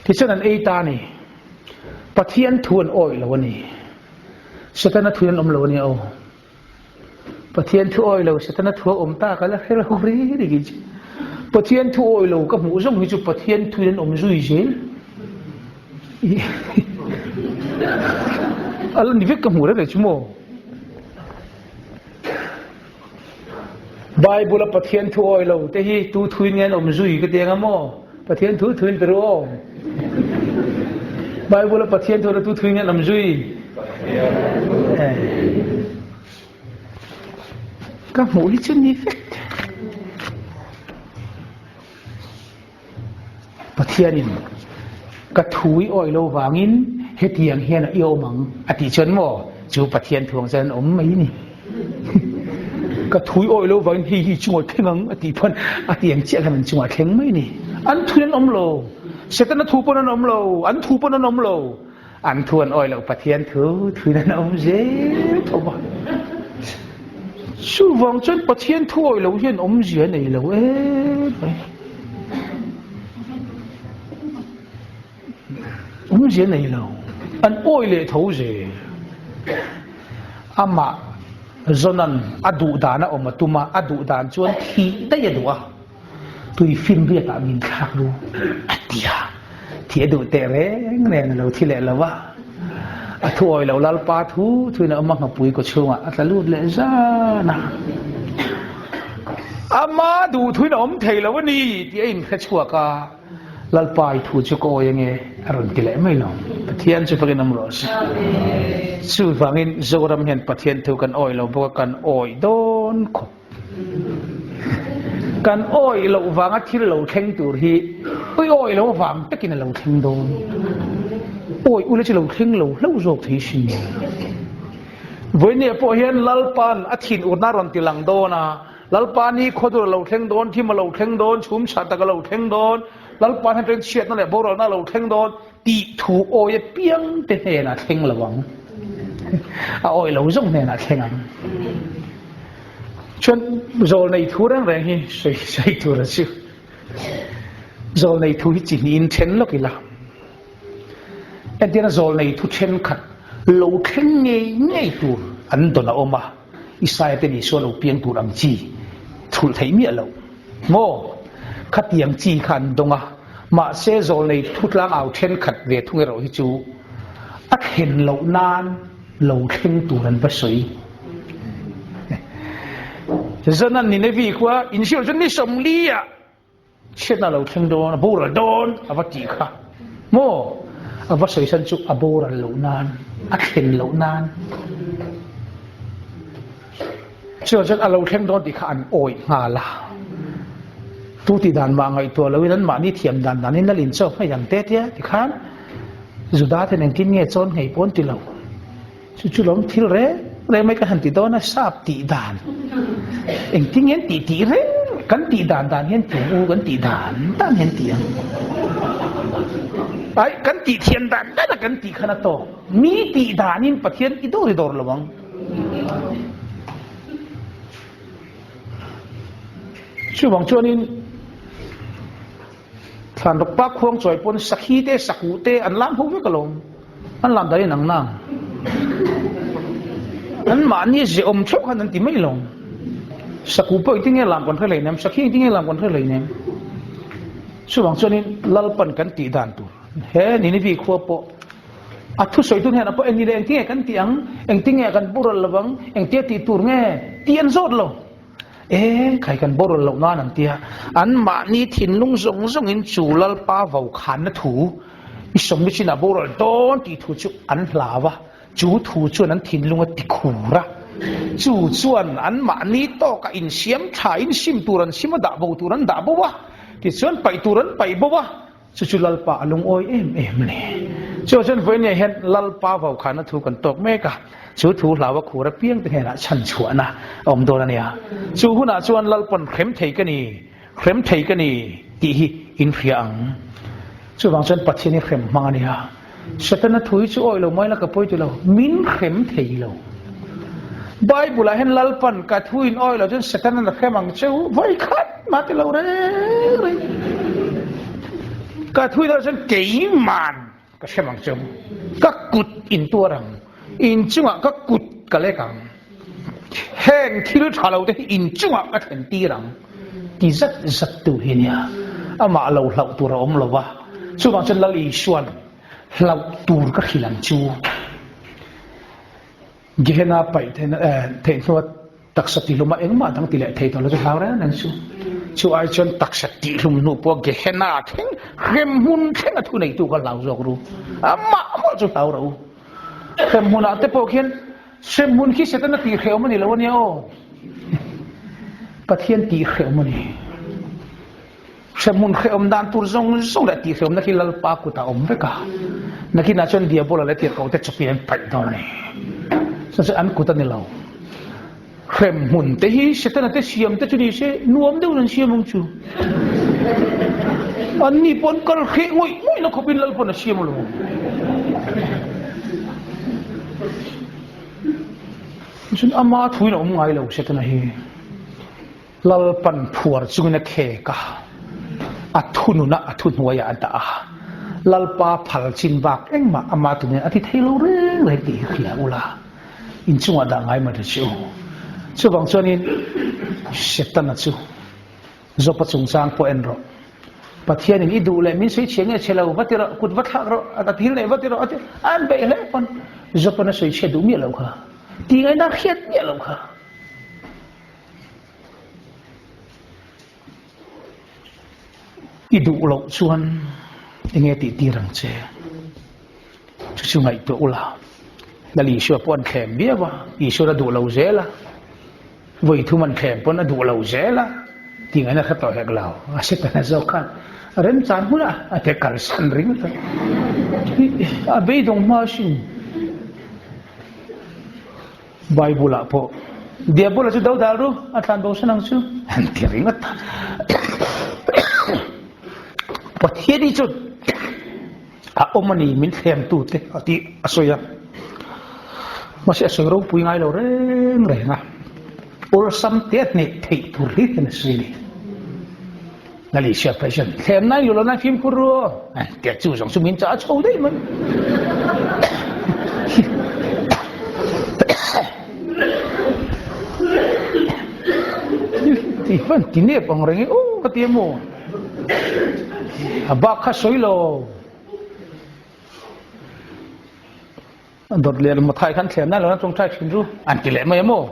Tichuan an ei ta a ni. Pathian thu an awih lo a ni. Setana thu an awm lo a nia aw. Pathian thu awih lo Setana thu a awm ta ka la hre lo ri ri hi chu. Pathian thu awih lo ka hmuh zawng hi chu Pathian thu in an awm zui zel. A la ni vek ka hmuh reng reng chu maw. Bible a Pathian thu awih lo te hi tu thuin nge an awm zui ka ti anga maw? Pathian thu thuin ti ru aw. Bible a Pathian thu tu thuin nge an awm zui? Ka hmuh hi chu ni vek. Pathianin ka thu i awih lo vangin hetiang hian i awm ang a tih chuan maw chu Pathian thu ang chuan an awm mai ni. Ka thu i awih lo vangin hei hi i chungah thleng ang a tih pawn a ti ang chiah khan an chungah thleng mai ni. An thu an awm lo. Setana thu pawn an awm lo. An thu pawn an awm lo. An thu an awih loh Pathian thu thuin an awm zel tho a. Chuvang chuan Pathian thu awih loh hian awmzia a nei lo em mai. Awmzia a nei lo. An awih leh tho zel. Amah Jonan a duh dan a awm a tum a, a duh dan chuan thih daih a duh a. Tui finriat ah min thlak lu a ti a, thi a duh teh reng reng a lo thi leh lo a, a thu awi lo Lalpa thu thuin a awm a, nghapui kaw chhungah a tla lut leh zan a. Ama duhthuin a awm thei lo a ni tih a inhre chhuak a, Lalpa i thu chu ka awi ange a rawn ti leh mai lo. Pathian chu fakin awm rawh se. Chuvangin Zoram hian Pathian thu kan awi lo bawk a, kan awi dawn khawp. Kan awi loh vanga thil lo thleng tur hi ui awi lo avang takin a lo thleng dawn. Awi ula chu lo thleng lo hlauh zawk thei sin. Vawinia pawh hian Lalpa'n a thin urna rawn ti lang dawn a, Lalpa ni khawdur a lo thleng dawn, thim a lo thleng dawn, chhum chhah tak a lo thleng dawn, Lalpa hnen atangin chhiatna leh boralna a lo thleng dawn tih thu awi apiang te hnenah thleng lo ang. A awi lo zawng hnenah thleng ang. Chuan zawlnei thu reng reng hi sawi sawi tur a chu. Zawlnei thu hi chi hnihin then lawk ila. Entirna zawlnei thu thenkhat lo thleng ngei ngei tur an dawn a awm a, Isaia te Isua lo piang tur ang chi thulh theih miah loh maw? Khatiang chi kha an dawng a, mahse zawlnei thu tlangau thenkhat ve thung erawh hi chu a thlen loh nan lo thleng tur an va sawi. Zanan Ninevi khua inhriat chu ni 40 ah Chhiatna lo thleng dawn, a boral dawn a va tih kha maw? A va sawisan chu a boral loh nan, a thlen loh nan. Chuan chuan a lo thleng dawn tih kha an awih nghal a. Tu tih dan mah ngaihtuah loin an mahni thiam dan danin lal in chawk ngei ang te tia tikhan Juda ten engtin nge chawn ngei pawn ti lo. Chu chu lawm thil reng reng mai ka han ti dawn a, sap tih dan engtin nge an tih tih reng kan tih dan dan hian tum u kan tih dan dan hian tih ang. Ai kan tih thiam dan dan a kan tih khan a tawk. Mi tih danin Pathian i dawr i dawr lo ang. Chuvang chuanin Thlan rawk pa khuang chawi pawn sakhi te sakuh te an lam ho vek alawm. An lam dan in ang nang. An mahni ze awm theuh khan an ti mai lo. Sakuh pawh engtin nge lam kan hre hleinem, sakhi engtin nge lam kan hre hleinem. Chuvang chuanin Lalpan kan tih dan tur he Ninivi khua pawh a thusawi tun hian a pawh engni leh engtin nge kan tih ang, engtin nge kan boral lovang, engtia tih tur nge tih an zawt lo. E, khai kan boral loh nan an tia, an mahni thinlung zawng zawngin chu Lalpa vokhanna thu i sawmni chinah boral dawn tih thu chu an hlau a, chu thu chuan an thinlung a ti khur a, chu chuan an mahni tawkah insiam tha in sim tur an sim a, dah bo tur an dah bo a, tichuan paih tur an paih bo a. Chu chu Lalpa a lungawi em em a ni. Chu chuan vawinia hian Lalpa vaukhana thu kan tawk mek a, chu thu hlau a khur apiang te hnenah chhan chhuahna a awm dawn a nia. Chu hunah chuan Lalpa'n hrem thei ka ni, hrem thei ka ni tih hi in hria ang. Chuvang chuan Pathian hi hrem hmang a nia. Setana thu hi chu awi lo mai la ka pawi ti lo, min hrem thei lo. Bible ah hian Lalpan ka thu in awi lo chuan Setana a hrem ang che u, vawi khat mah ti lo reng reng. Ka thu in awi lo chuan keiman ka hrem ang che u, ka kut in tuar ang, in chungah ka kut ka lek ang, heng thil tha lo te hi in chungah ka thlen tir ang. Ti zat zat tu hi nia, amah lo hlauh tur a awm lo va, chuvang chuan Lal Isua'n hlauh tur ka hrilh ang chu. Gehenna paih theih hnua taksa tihlum a engmah dang ti leh thei tawh lo chu hlau reng reng chu. Chu ai chuan taksa tihlum hnu pawh Gehenna thleng hremhmun thleng a thuneitu kha hlau zawk ru. Amah mawlh chu hlau rawh u. Hremhmunah te pawh khian Hremhmun khi Setana tih hrehawm a ni lo a nia aw. Pathian tih hrehawm a ni. Hremhmun hrehawm dan tur zawng zawng leh tih hrehawmna khi Lalpa kutah a awm vek a. Nakinah chuan Diabola leh tirhkoh te chawpin an paih dawn a ni. Chuan chuan an kut a ni lo. Hremhmun te hi Setana te siam te chu ni se nuam deuhin an siam ang chu. Anni pawh an kal hreh ngawih ngawih na khawpin Lalpawn a siam alawm. Chuan ama thuin a awm ngai lo Setana hi. Lalpan phuar chungin a khek a, a thununa a thuhnuaiah a dah a. Lalpa phal chin bak engmah ama tunin a ti thei lo reng reng tih hi hria ula. Inchungah dah ngai mai ta che u. Chuvang chuanin Setana chu Job-a chungchang pawh en rawh. Pathianin i duh leh min sawi chhia nge chhe lo, va ti rawh, kut va thlak rawh, a thil neih va ti rawh a ti a, an beih hle pawn Job-an a sawi chhia duh miah lo kha. Ti ngaihna hriat miah lo kha. I duh loh chuan enge tih tir ang che? Chu chu ngaihtuah ula. Lal Isua pawh an thlem viau a, Isuan a duh lo zel a, vawi thum an thlem pawn a duh lo zel a, tih ngaihna hre tawh hek lo. A Setana zawk khan a remchan hmunah a te kalsan ringawt a, a beidawng hma asin. Bible ah pawh Diabola chu do dal ru, a tlan bo san ang chu an ti ringawt a. Pathian hi chu a awm a ni min thlemtu te a tih a sawi a. Mahse a sawi ropui ngai lo reng reng a. Awlsam te a hneh theih tur hi hian a sawi a ni. Malaysia President thlem nai lu lo nai fimkhur ru tia chu zawng chu min cha a chho daih mai. Ti van ti nep ang reng e aw ka ti emaw. A bak kha sawi lo. Dawt leh Mathai khan thlem nan lo na tawngtai thin ru an ti leh mai a maw?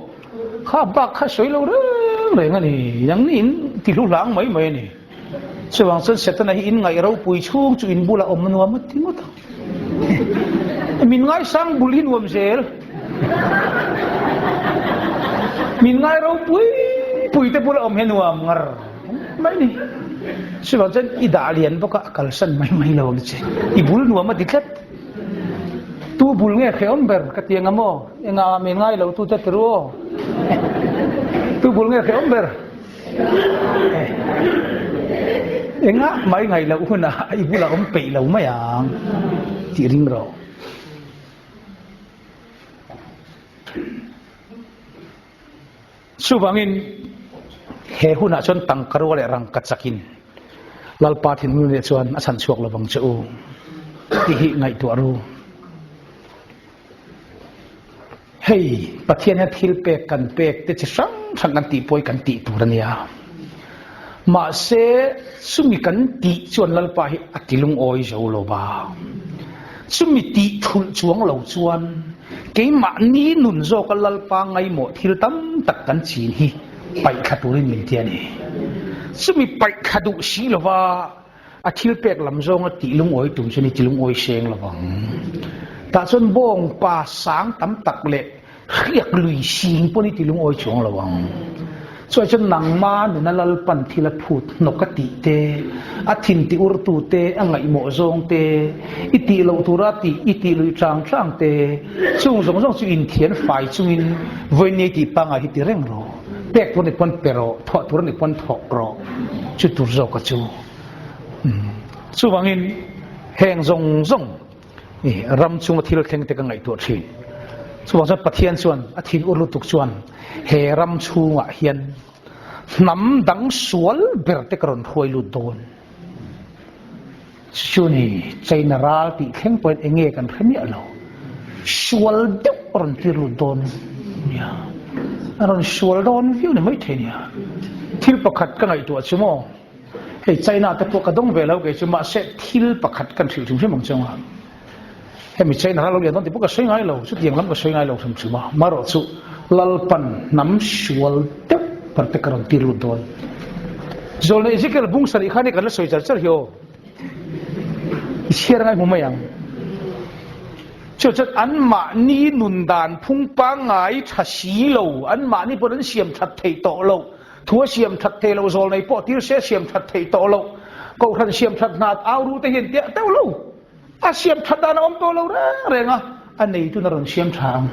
Kha bak kha sawi lo reng reng a ni, nang ni in ti hlu hlang mai mai a ni. Chuvang chuan Setana hi in ngaih ropui chhung chu in bulah awm a nuam a ti ngawt ang. Min ngaisang bul hi nuam zel. Min ngai ropui pui te bula awm hi nuam ngar mai ni. Chuvang chuan i dah lian bawk a, a kalsan mai mai lo ang che. I bul nuam a ti tlat. Tu bul nge hrehawm ber ka ti ang a maw? Engah min ngai lo tu te ti ru aw. Tu bul nge hrehawm ber? Engah mai ngai loh hunah i bulah awm peih lo mai ang tih ring rawh. Chuvangin, he hunah chuan tangka rua leh rangka chakin Lalpa thinlung leh chuan a chhan chhuak lovang che u tih hi ngaihtuah ru. Hei, Pathian hian thil pek kan pek te chi hrang hrang kan tih pawh hi kan tih tur a nia. Mahse, chumi kan tih chuan Lalpa hi a ti lungawi zo lo va. Chumi tih thulh chuang lo chuan Keimahni nun zawka Lalpa ngaimawh thil tam tak kan chin hi paih thla turin min ti a ni. Chumi paih thla duh si lova a thil pek lam zawnga tih lungawi tum chu ni ti lungawi seng lovang. Tah chuan bawngpa sang tam tak leh hriak lui sing pawh ni ti lungawi chuang lo ang. Chuai chuan nangma nuna Lalpan thil a phut hnawk a tih te, a thin ti urtu te, a ngaihmawh zawng te, i tih loh tura tih i tih luih chang chang te, chung zawng zawng chu inthian fai chungin vawiin tih pangngai hi ti reng rawh. Pek tur a nih pawn pe rawh, thawh tur a nih pawn thawk rawh. Chu tur zawk a chu. Chuvangin heng zawng zawng Ram chunga thil thleng te ka ngaihtuah thin. Chuvang chuan Pathian chuan a thin ur lutuk chuan he ram chhungah hian hnam dang sual ber te ka rawn hruai lut dawn. Chu ni China ral tih thleng pawhin eng nge kan hre miah lo. Sual deuh a rawn tir lut dawn nia. A rawn sual dawn viau ni maithei nia. Thil pakhat ka ngaihtuah chu maw? Hei China te pawh ka dawng ve lo kei chu mahse thil pakhat kan hrilh hrim hrim ang chunga hemi China ral lo lian dawn tih pawh ka sawi ngai lo chutiang lam ka sawi ngai lo hrim hrim a marawh chu Lalpan hnam sual deuh ber te ka rawn tir lut dawn Zawlna Ezekiel bung sarih khan i kan la sawi char char hi aw i chhiar ngai hmu mai ang chu chuan anmahni nun dan phung pangngai tha si lo anmahni pawh an siam that thei tawh lo Thu a siam that thei lo, zawl nei pawh tir se a siam that theih tawh lo. Kohhran siam that hna au ru te hian tiah deuh lo. A siam that dan a awm tawh lo reng reng a, a neitun a rawn siam tha ang.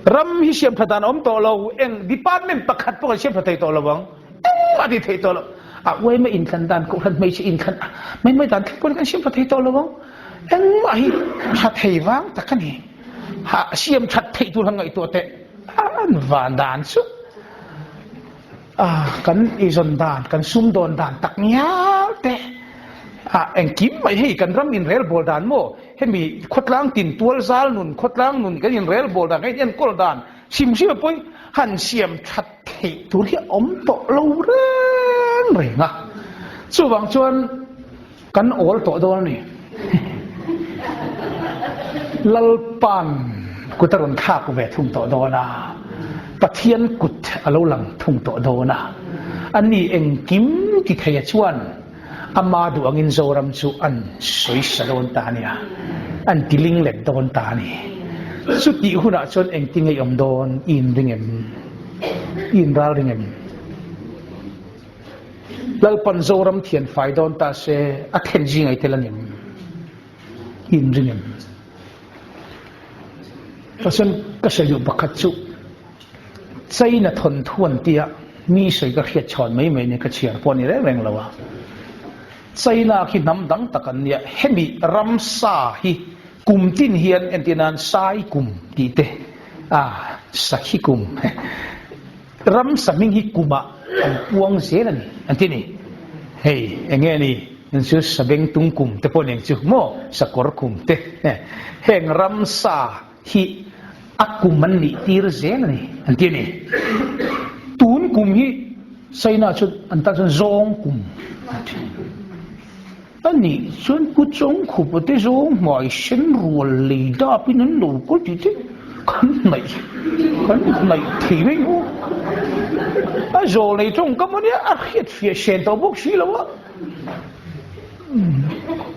Ram hi siam that dan a awm tawh lo, eng department pakhat pawh kan siam tha thei tawh lo ang. Engmah ti thei tawh lo. A uaima inthlan dan, kohhran hmeichhe inthlan mai mai dan thleng pawhin kan siam tha thei tawh lo ang. Engmah hi tha thei vang tak a ni. Ha siam that theih tur han ngaihtuah teh. An van dan chu. Kan izawn dan, kan sumdawn dan tak ngial te ah engkim mai hei kan ram inrelbawl dan maw hemi khawtlang tin tual zal nun, khawtlang nun kan inrelbawl dan, kan inenkawl dan hrim hrim a pawi han siam that theih tur hi a awm tawh lo reng reng a. Chuvang chuan Kan awl tawh dawn a ni. Lalpa'n kut a rawn thlak ve thung tawh dawn a, Pathian kut a lo lang thung tawh dawn a. Ani engkim ti theia chuan Ama duh angin Zoram chu an sawisa dawn ta a nia, an ti linglet dawn ta a ni. Chutih hunah chuan engtin nge i awm dawn i inring em? I inral ring em? Lalpan Zoram thian fai dawn ta se a thlen zing ai tel a ni em? I inring em? Chuan ka sawi duh pakhat chu China thawnthu an tia mi sawi ka hriat chhawn mai mai nia ka chhiar pawh a ni reng reng lo a. China khi hnam dang tak an nia, hemi ramsa hi kum tin hian entir nan sai kum tih te a sakhi kum ramsa hming hi kumah an puang zel a ni an ti a ni. Hei eng nge ni chu sabengtung kum te pawh nen chu maw sakawr kum te heng ramsa hi a kum an nih tir zel a ni an ti a ni. Tun kum hi China chuan an tan chuan zawng kum an ti. A nih chuan Pu Chawngkhupa te zawng hmai sen rual lei dapin an lo kawl tih te kan hnaih kan hnaih thei mai maw? A zawl nei tawngkam a nia a hriat fiah sen tawh bawk si lo a.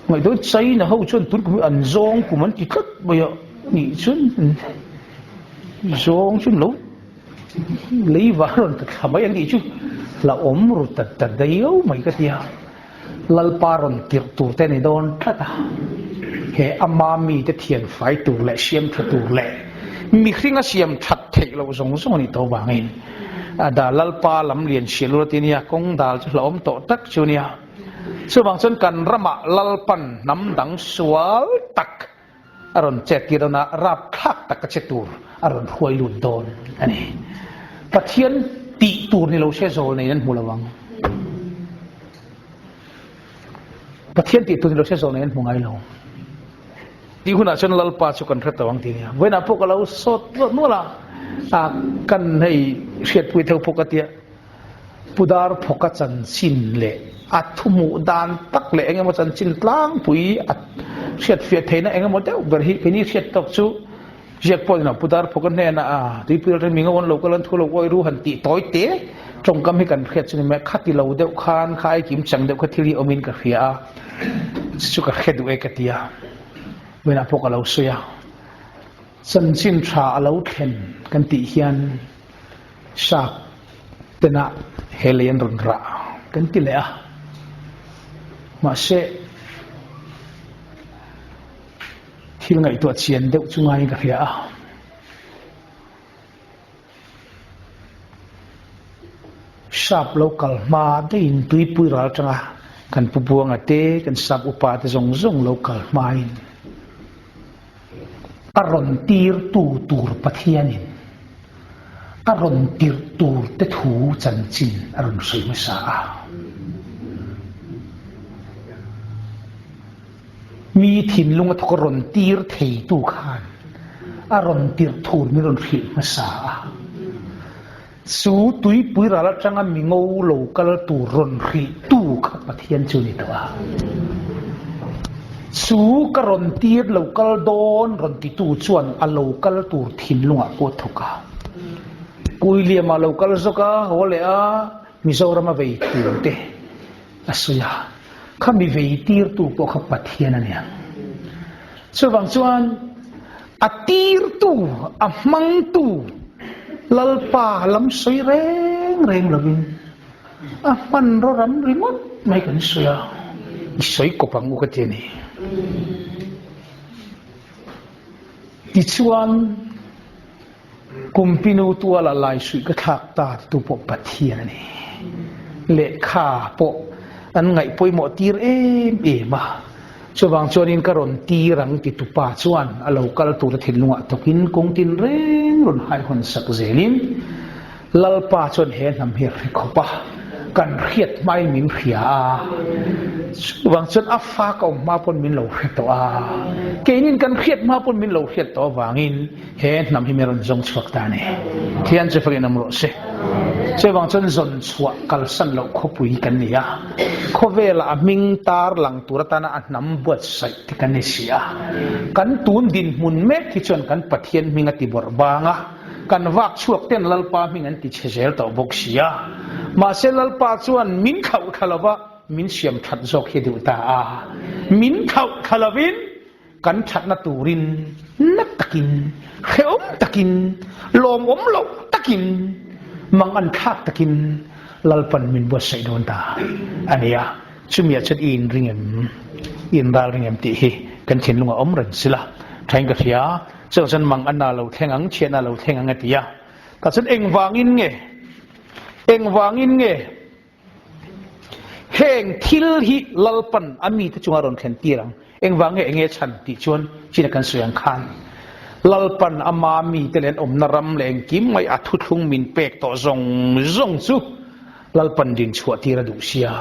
Ngaihtuah China ho chuan tun kum hi an zawng kum an ti tlat mai a nih chuan zawng chu lo lei var rawn ta thla mai an tih chu la awm ru ta ta deuh mai ka tia Lalpa rawn tirh tur te a ni dawn tlat a he ama mite thian fai tur leh siam tha tur leh mihring a siam that theih loh zawng zawng a nih tawh vangin a da Lalpa lam lian hriat lur a ti nia kawng dal chu hlauhawm tawh tak chu nia. Chuvang chuan kan ramah Lalpan hnam dang sual tak a rawn chet tir dawn a, rapthlak tak a che tur a rawn hruai lut dawn a ni. Pathian tih tur ni lo se zawl neiin an hmu lo ang. Pathian tih tur ni lo se zawl neiin an hmu ngai lo. Tih hunah chuan Lalpa chu kan hre tawh ang ti nia. Vawiinah pawh ka lo sawt nual a, kan hei hriatpui theuh pawh ka tia. Pu Darphawka chanchin leh a thuhmuh dan tak leh engemaw chanchin tlangpui a hriatfiah theihna engemaw deuh ber hi keini hriat tawk chu ziak pawh nilo Pu Darphawka hnenah a tuipui atang mi ngo an lo kal an thu lo awi ru han tih tawi te tawngkam hi kan hriat chu ni mai khati lo deuh khan kha ai kim chang deuh kha thil hi awmin ka hria a chu chu ka hre duh e ka ti a vawiinah pawh ka lo sawi a chanchin tha a lo thlen kan tih hian Sap tena he lei an rawn rah kan ti leh a, mahse thil ngaihtuah chian deuh chu ngaiin ka hria a. Sap lo kal hma daihin tuipui ral atanga kan pu Buanga te, kan sap upa te zawng zawng lo kal hmain A rawn tirtu tur Pathianin a rawn tirh tur te thu chanchin a rawn sawi hmasa a. Mi thinlung a thawk a rawn tir theitu khan a rawn tirh thur min rawn hrilh hmasa a. Chu tuipui ral atanga mi ngo lo kal tur rawn hrihtu kha Pathian chu ni tawh a. Chu ka rawn tir lo kal dawn rawn titu chuan a lo kal tur thinlungah pawh a thawk a. Kuiliama lo kal zawk a, haw leh a, Mizorama vei tur te a sawi a. Kha mi vei tirtu pawh kha Pathian a ni ang. Chuvang chuan a tirtu, a hmangtu Lalpa lam sawi reng reng lovin a hmanraw ram ringawt mai kan sawi a, i sawi kawp ang u ka ti a ni. Tichuan Kumpinu tuala laisuih ka thlak ta titu pawh Pathian a ni. Lehkha pawh an ngaih pawimawh tir em em a. Chuvang chuanin ka rawn tir ang titu pa chuan a lo kal tura thinlungah thawkin kawng tin reng rawn haihawn sak zelin Lalpa chuan he hnam hi a hre khawp a, kan hriat hmain min hria a, chuvang chuan a fa ka awm hma pawn min lo hre tawh a, keinin kan hriat hma pawn min lo hriat tawh avangin He hnam hi mi rawn zawng chhuak ta a ni. Thian chu fakin awm rawh se. Chuvang chuan zawn chhuah kalsan loh khawpui kan ni a. Khawvelah a hming tar lang tur atana a hnam buatsaih te kan ni si a. Kan tun dinhmun mek hi chuan kan Pathian hming a ti bawrh bang a, kan vak chhuak ten Lalpa hming an ti chhe zel tawh bawk si a. Mahse Lalpa chuan min thlauh thla lova. min siam that zawk hi duh ta a. Min thlauh thla lovin kan thatna turin na takin, hrehawm takin, lawmawm loh takin, mangan thlak takin Lalpan min buatsaih dawn ta a ni a. Chumi ah chuan i inring em, i inral ring em tih hi kan thinlung a awm reng sila thain ka hria. Chuvang chuan mangan a lo thleng ang, chhiatna a lo thleng ang a ti a. Tah chuan engvangin nge, engvangin nge Heng thil hi Lalpan a mite chunga rawn thlen tir ang. Engvang nge enge chhan tih chuan china kan sawi ang khan Lalpan ama mite leh an awmna ram leh engkim mai a thuthlung min pek tawh zawng zawng chu Lalpan din chhuah tir a duh sia.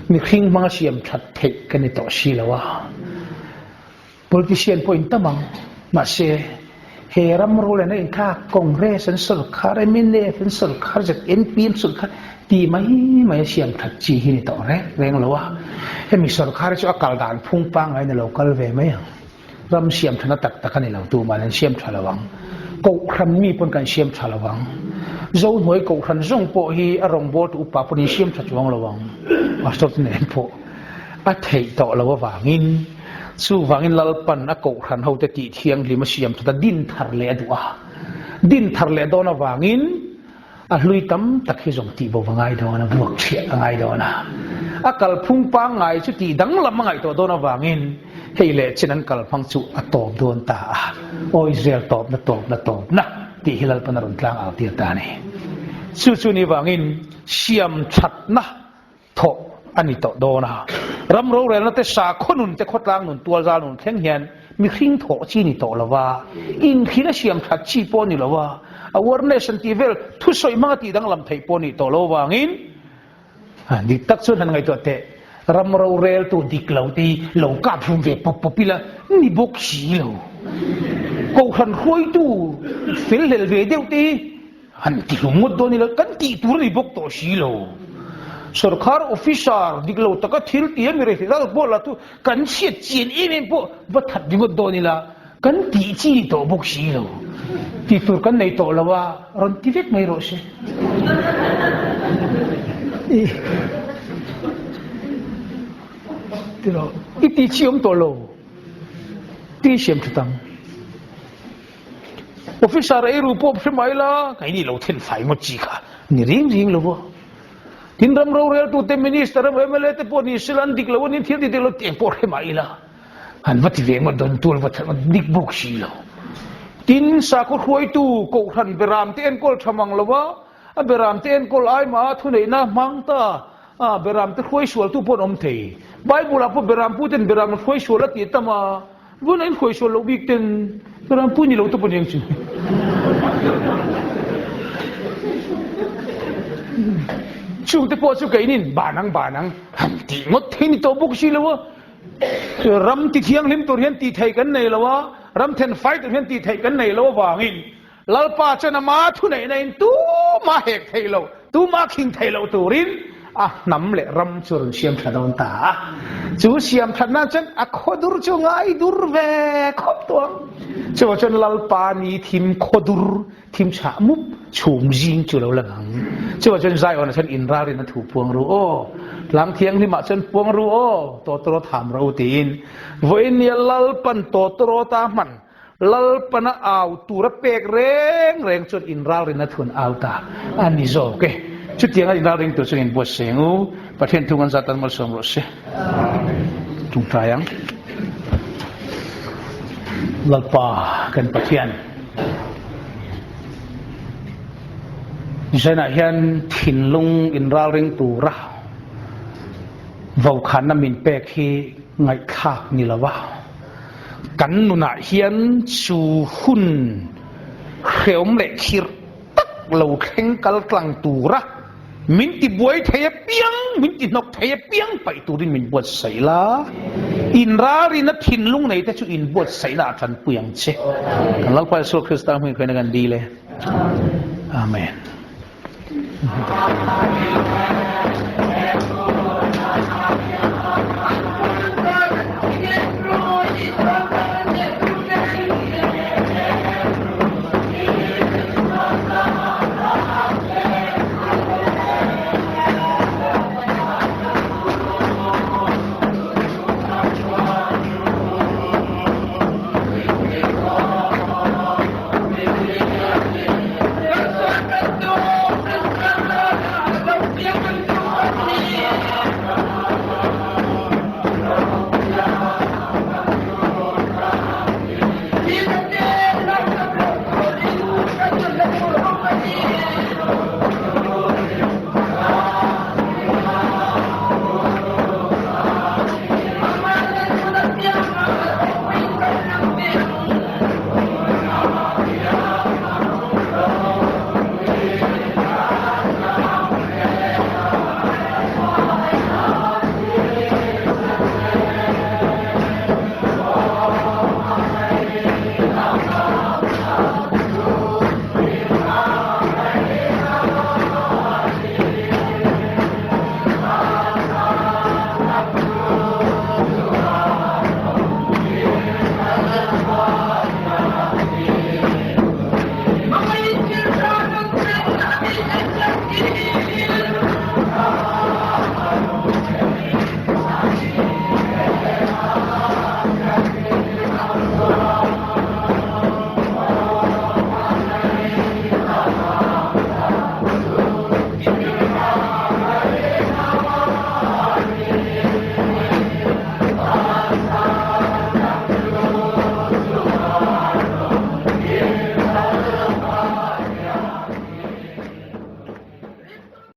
Mihring hmanga siam that theih ka ni tawh si lo a. Politician pawh in tam ang. Mahse, he ram rul an inthlak, Congress an sawrkhar, mnf an sawrkhar, ZNP an sawrkhar tih mai mai a siam that chi hi ni tawh reng reng lo a. Hemi sawrkhar hi chu a kal dan phung pangaiin a lo kal ve mai ang. Ram siam thana tak tak a ni lo, tuman an siam tha lo ang. Kohhran mi pawn kan siam tha lo ang. Zohnuai kohhran zawng pawh hi a rawngbawltu upa pawn in siam tha chuang lo ang. Pastor te nen pawh a theih tawh lo avangin. Chuvangin Lalpan a kohhran hote tih thianghlim a siam that a, din thar leh a duh a. Din thar leh dawn avangin a hlui tam tak hi zawng tih bo va ngai dawn a, vuak chhiah a ngai dawn a. A kalphung pangngai chu tih danglam a ngaihtuah dawn avangin hei leh chen an kalhmang chu a tawp dawn ta a. Aw Israel tawpna tawpna tawpna tih hi Lalpan a rawn tlang au tir ta a ni. Chu chu ni vangin siam thatna thawh a ni tawh dawn a. Ram rorelna te sakhaw nun te khawtlang nun tualzal nun thleng hian mihring thawh chi ni tawh lo va, inthil a siam that chi pawh a ni lo va, awareness an tih vel thusawi hmanga tih danglam theih pawh a nih tawh lo avangin dik tak chuan han ngaihtuah teh ram roreltu dik lo te hi lo kap hlum ve pawp pawp ila ni bawk si lo. Kohhran hruaitu fel hlel ve deuh te hi Han ti hlum ngawt dawn ila kan tih tur a ni bawk tawh si lo. Sorkar officer dik lo taka thil ti a mi rethei tak pawh la chu kan chhiat chian em em pawh va that ringawt dawn ila kan tih chi ni tawh bawk si lo. Tih tur kan nei tawh lo a, rawn ti vek mai rawh se. I tih chi awm tawh lo. Ti siam tha tang. Officer eiru pawh hre mai la, kei ni lo then fai ngawt chi kha ni ring ring lo va. Tin ram roreltute minister emaw mla te pawh ni sela an dik lo anin thil ti dik lo tih pawh hre mai la. Han va ti ve ngawt dawn tual va that dik bawk si lo. Tin sakhaw hruaitu kohhran beram te enkawl tha mang lo va, a beram te enkawl ai mah a thuneihna hmang ta a beram te hruai sualtu pawh an awm thei. Bible ah pawh beram pu ten beram an hruai sual a tih tam a. Vun a inhruai sual loh bik ten rampui ni lo te pawh ni ang chu. Chung te pawh chu keinin ban ang ban ang han tih ngawt thei ni tawh bawk si lo a. Ram ti thianghlim tur hian tih theih kan nei lo a, ram then fai tur hian tih theih kan nei lo avangin Lalpa chuan ama thuneihna in tumah hek theih loh, tumah khing theih loh turin a hnam leh ram chu a rawn siam tha dawn ta a. Chu siam that nan chuan a khawdur chu ngai dur ve khawp tawh ang. Chuvang chuan Lalpa ni thim khawdur, thim chhah mup chhum zing chu lo lang ang. Chuvang chuan Zion ah chuan inralrin a thu puang ru aw, tlang thianghlim ah chuan puang ru aw, tawtawrawt ham rawh u tiin vawiin nia Lalpan tawtawrawt a hman Lalpana au tura pek reng reng chuan inralrin a thun au ta a ni zawk e. Chutianga inralring tur chuan inbuatsaih ang u. Pathian thu ngan zat tan malsawm rawh se. Tungtai ang. Lalpa kan Pathian. Zanah hian thinlung inralring tura vokhanna min pek hi ngaihthlak ni lo a. Kan nunah hian chu hun hrehawm leh khirh tak lo thleng kal tlang tura min ti buai thei apiang, min ti hnawk thei apiang paih turin min buatsaih la. Inralrina thinlung nei te chu inbuatsaihna ah tanpui ang che. Kan Lalpa Isua Krista hming khawiin a kan dil e. Amen.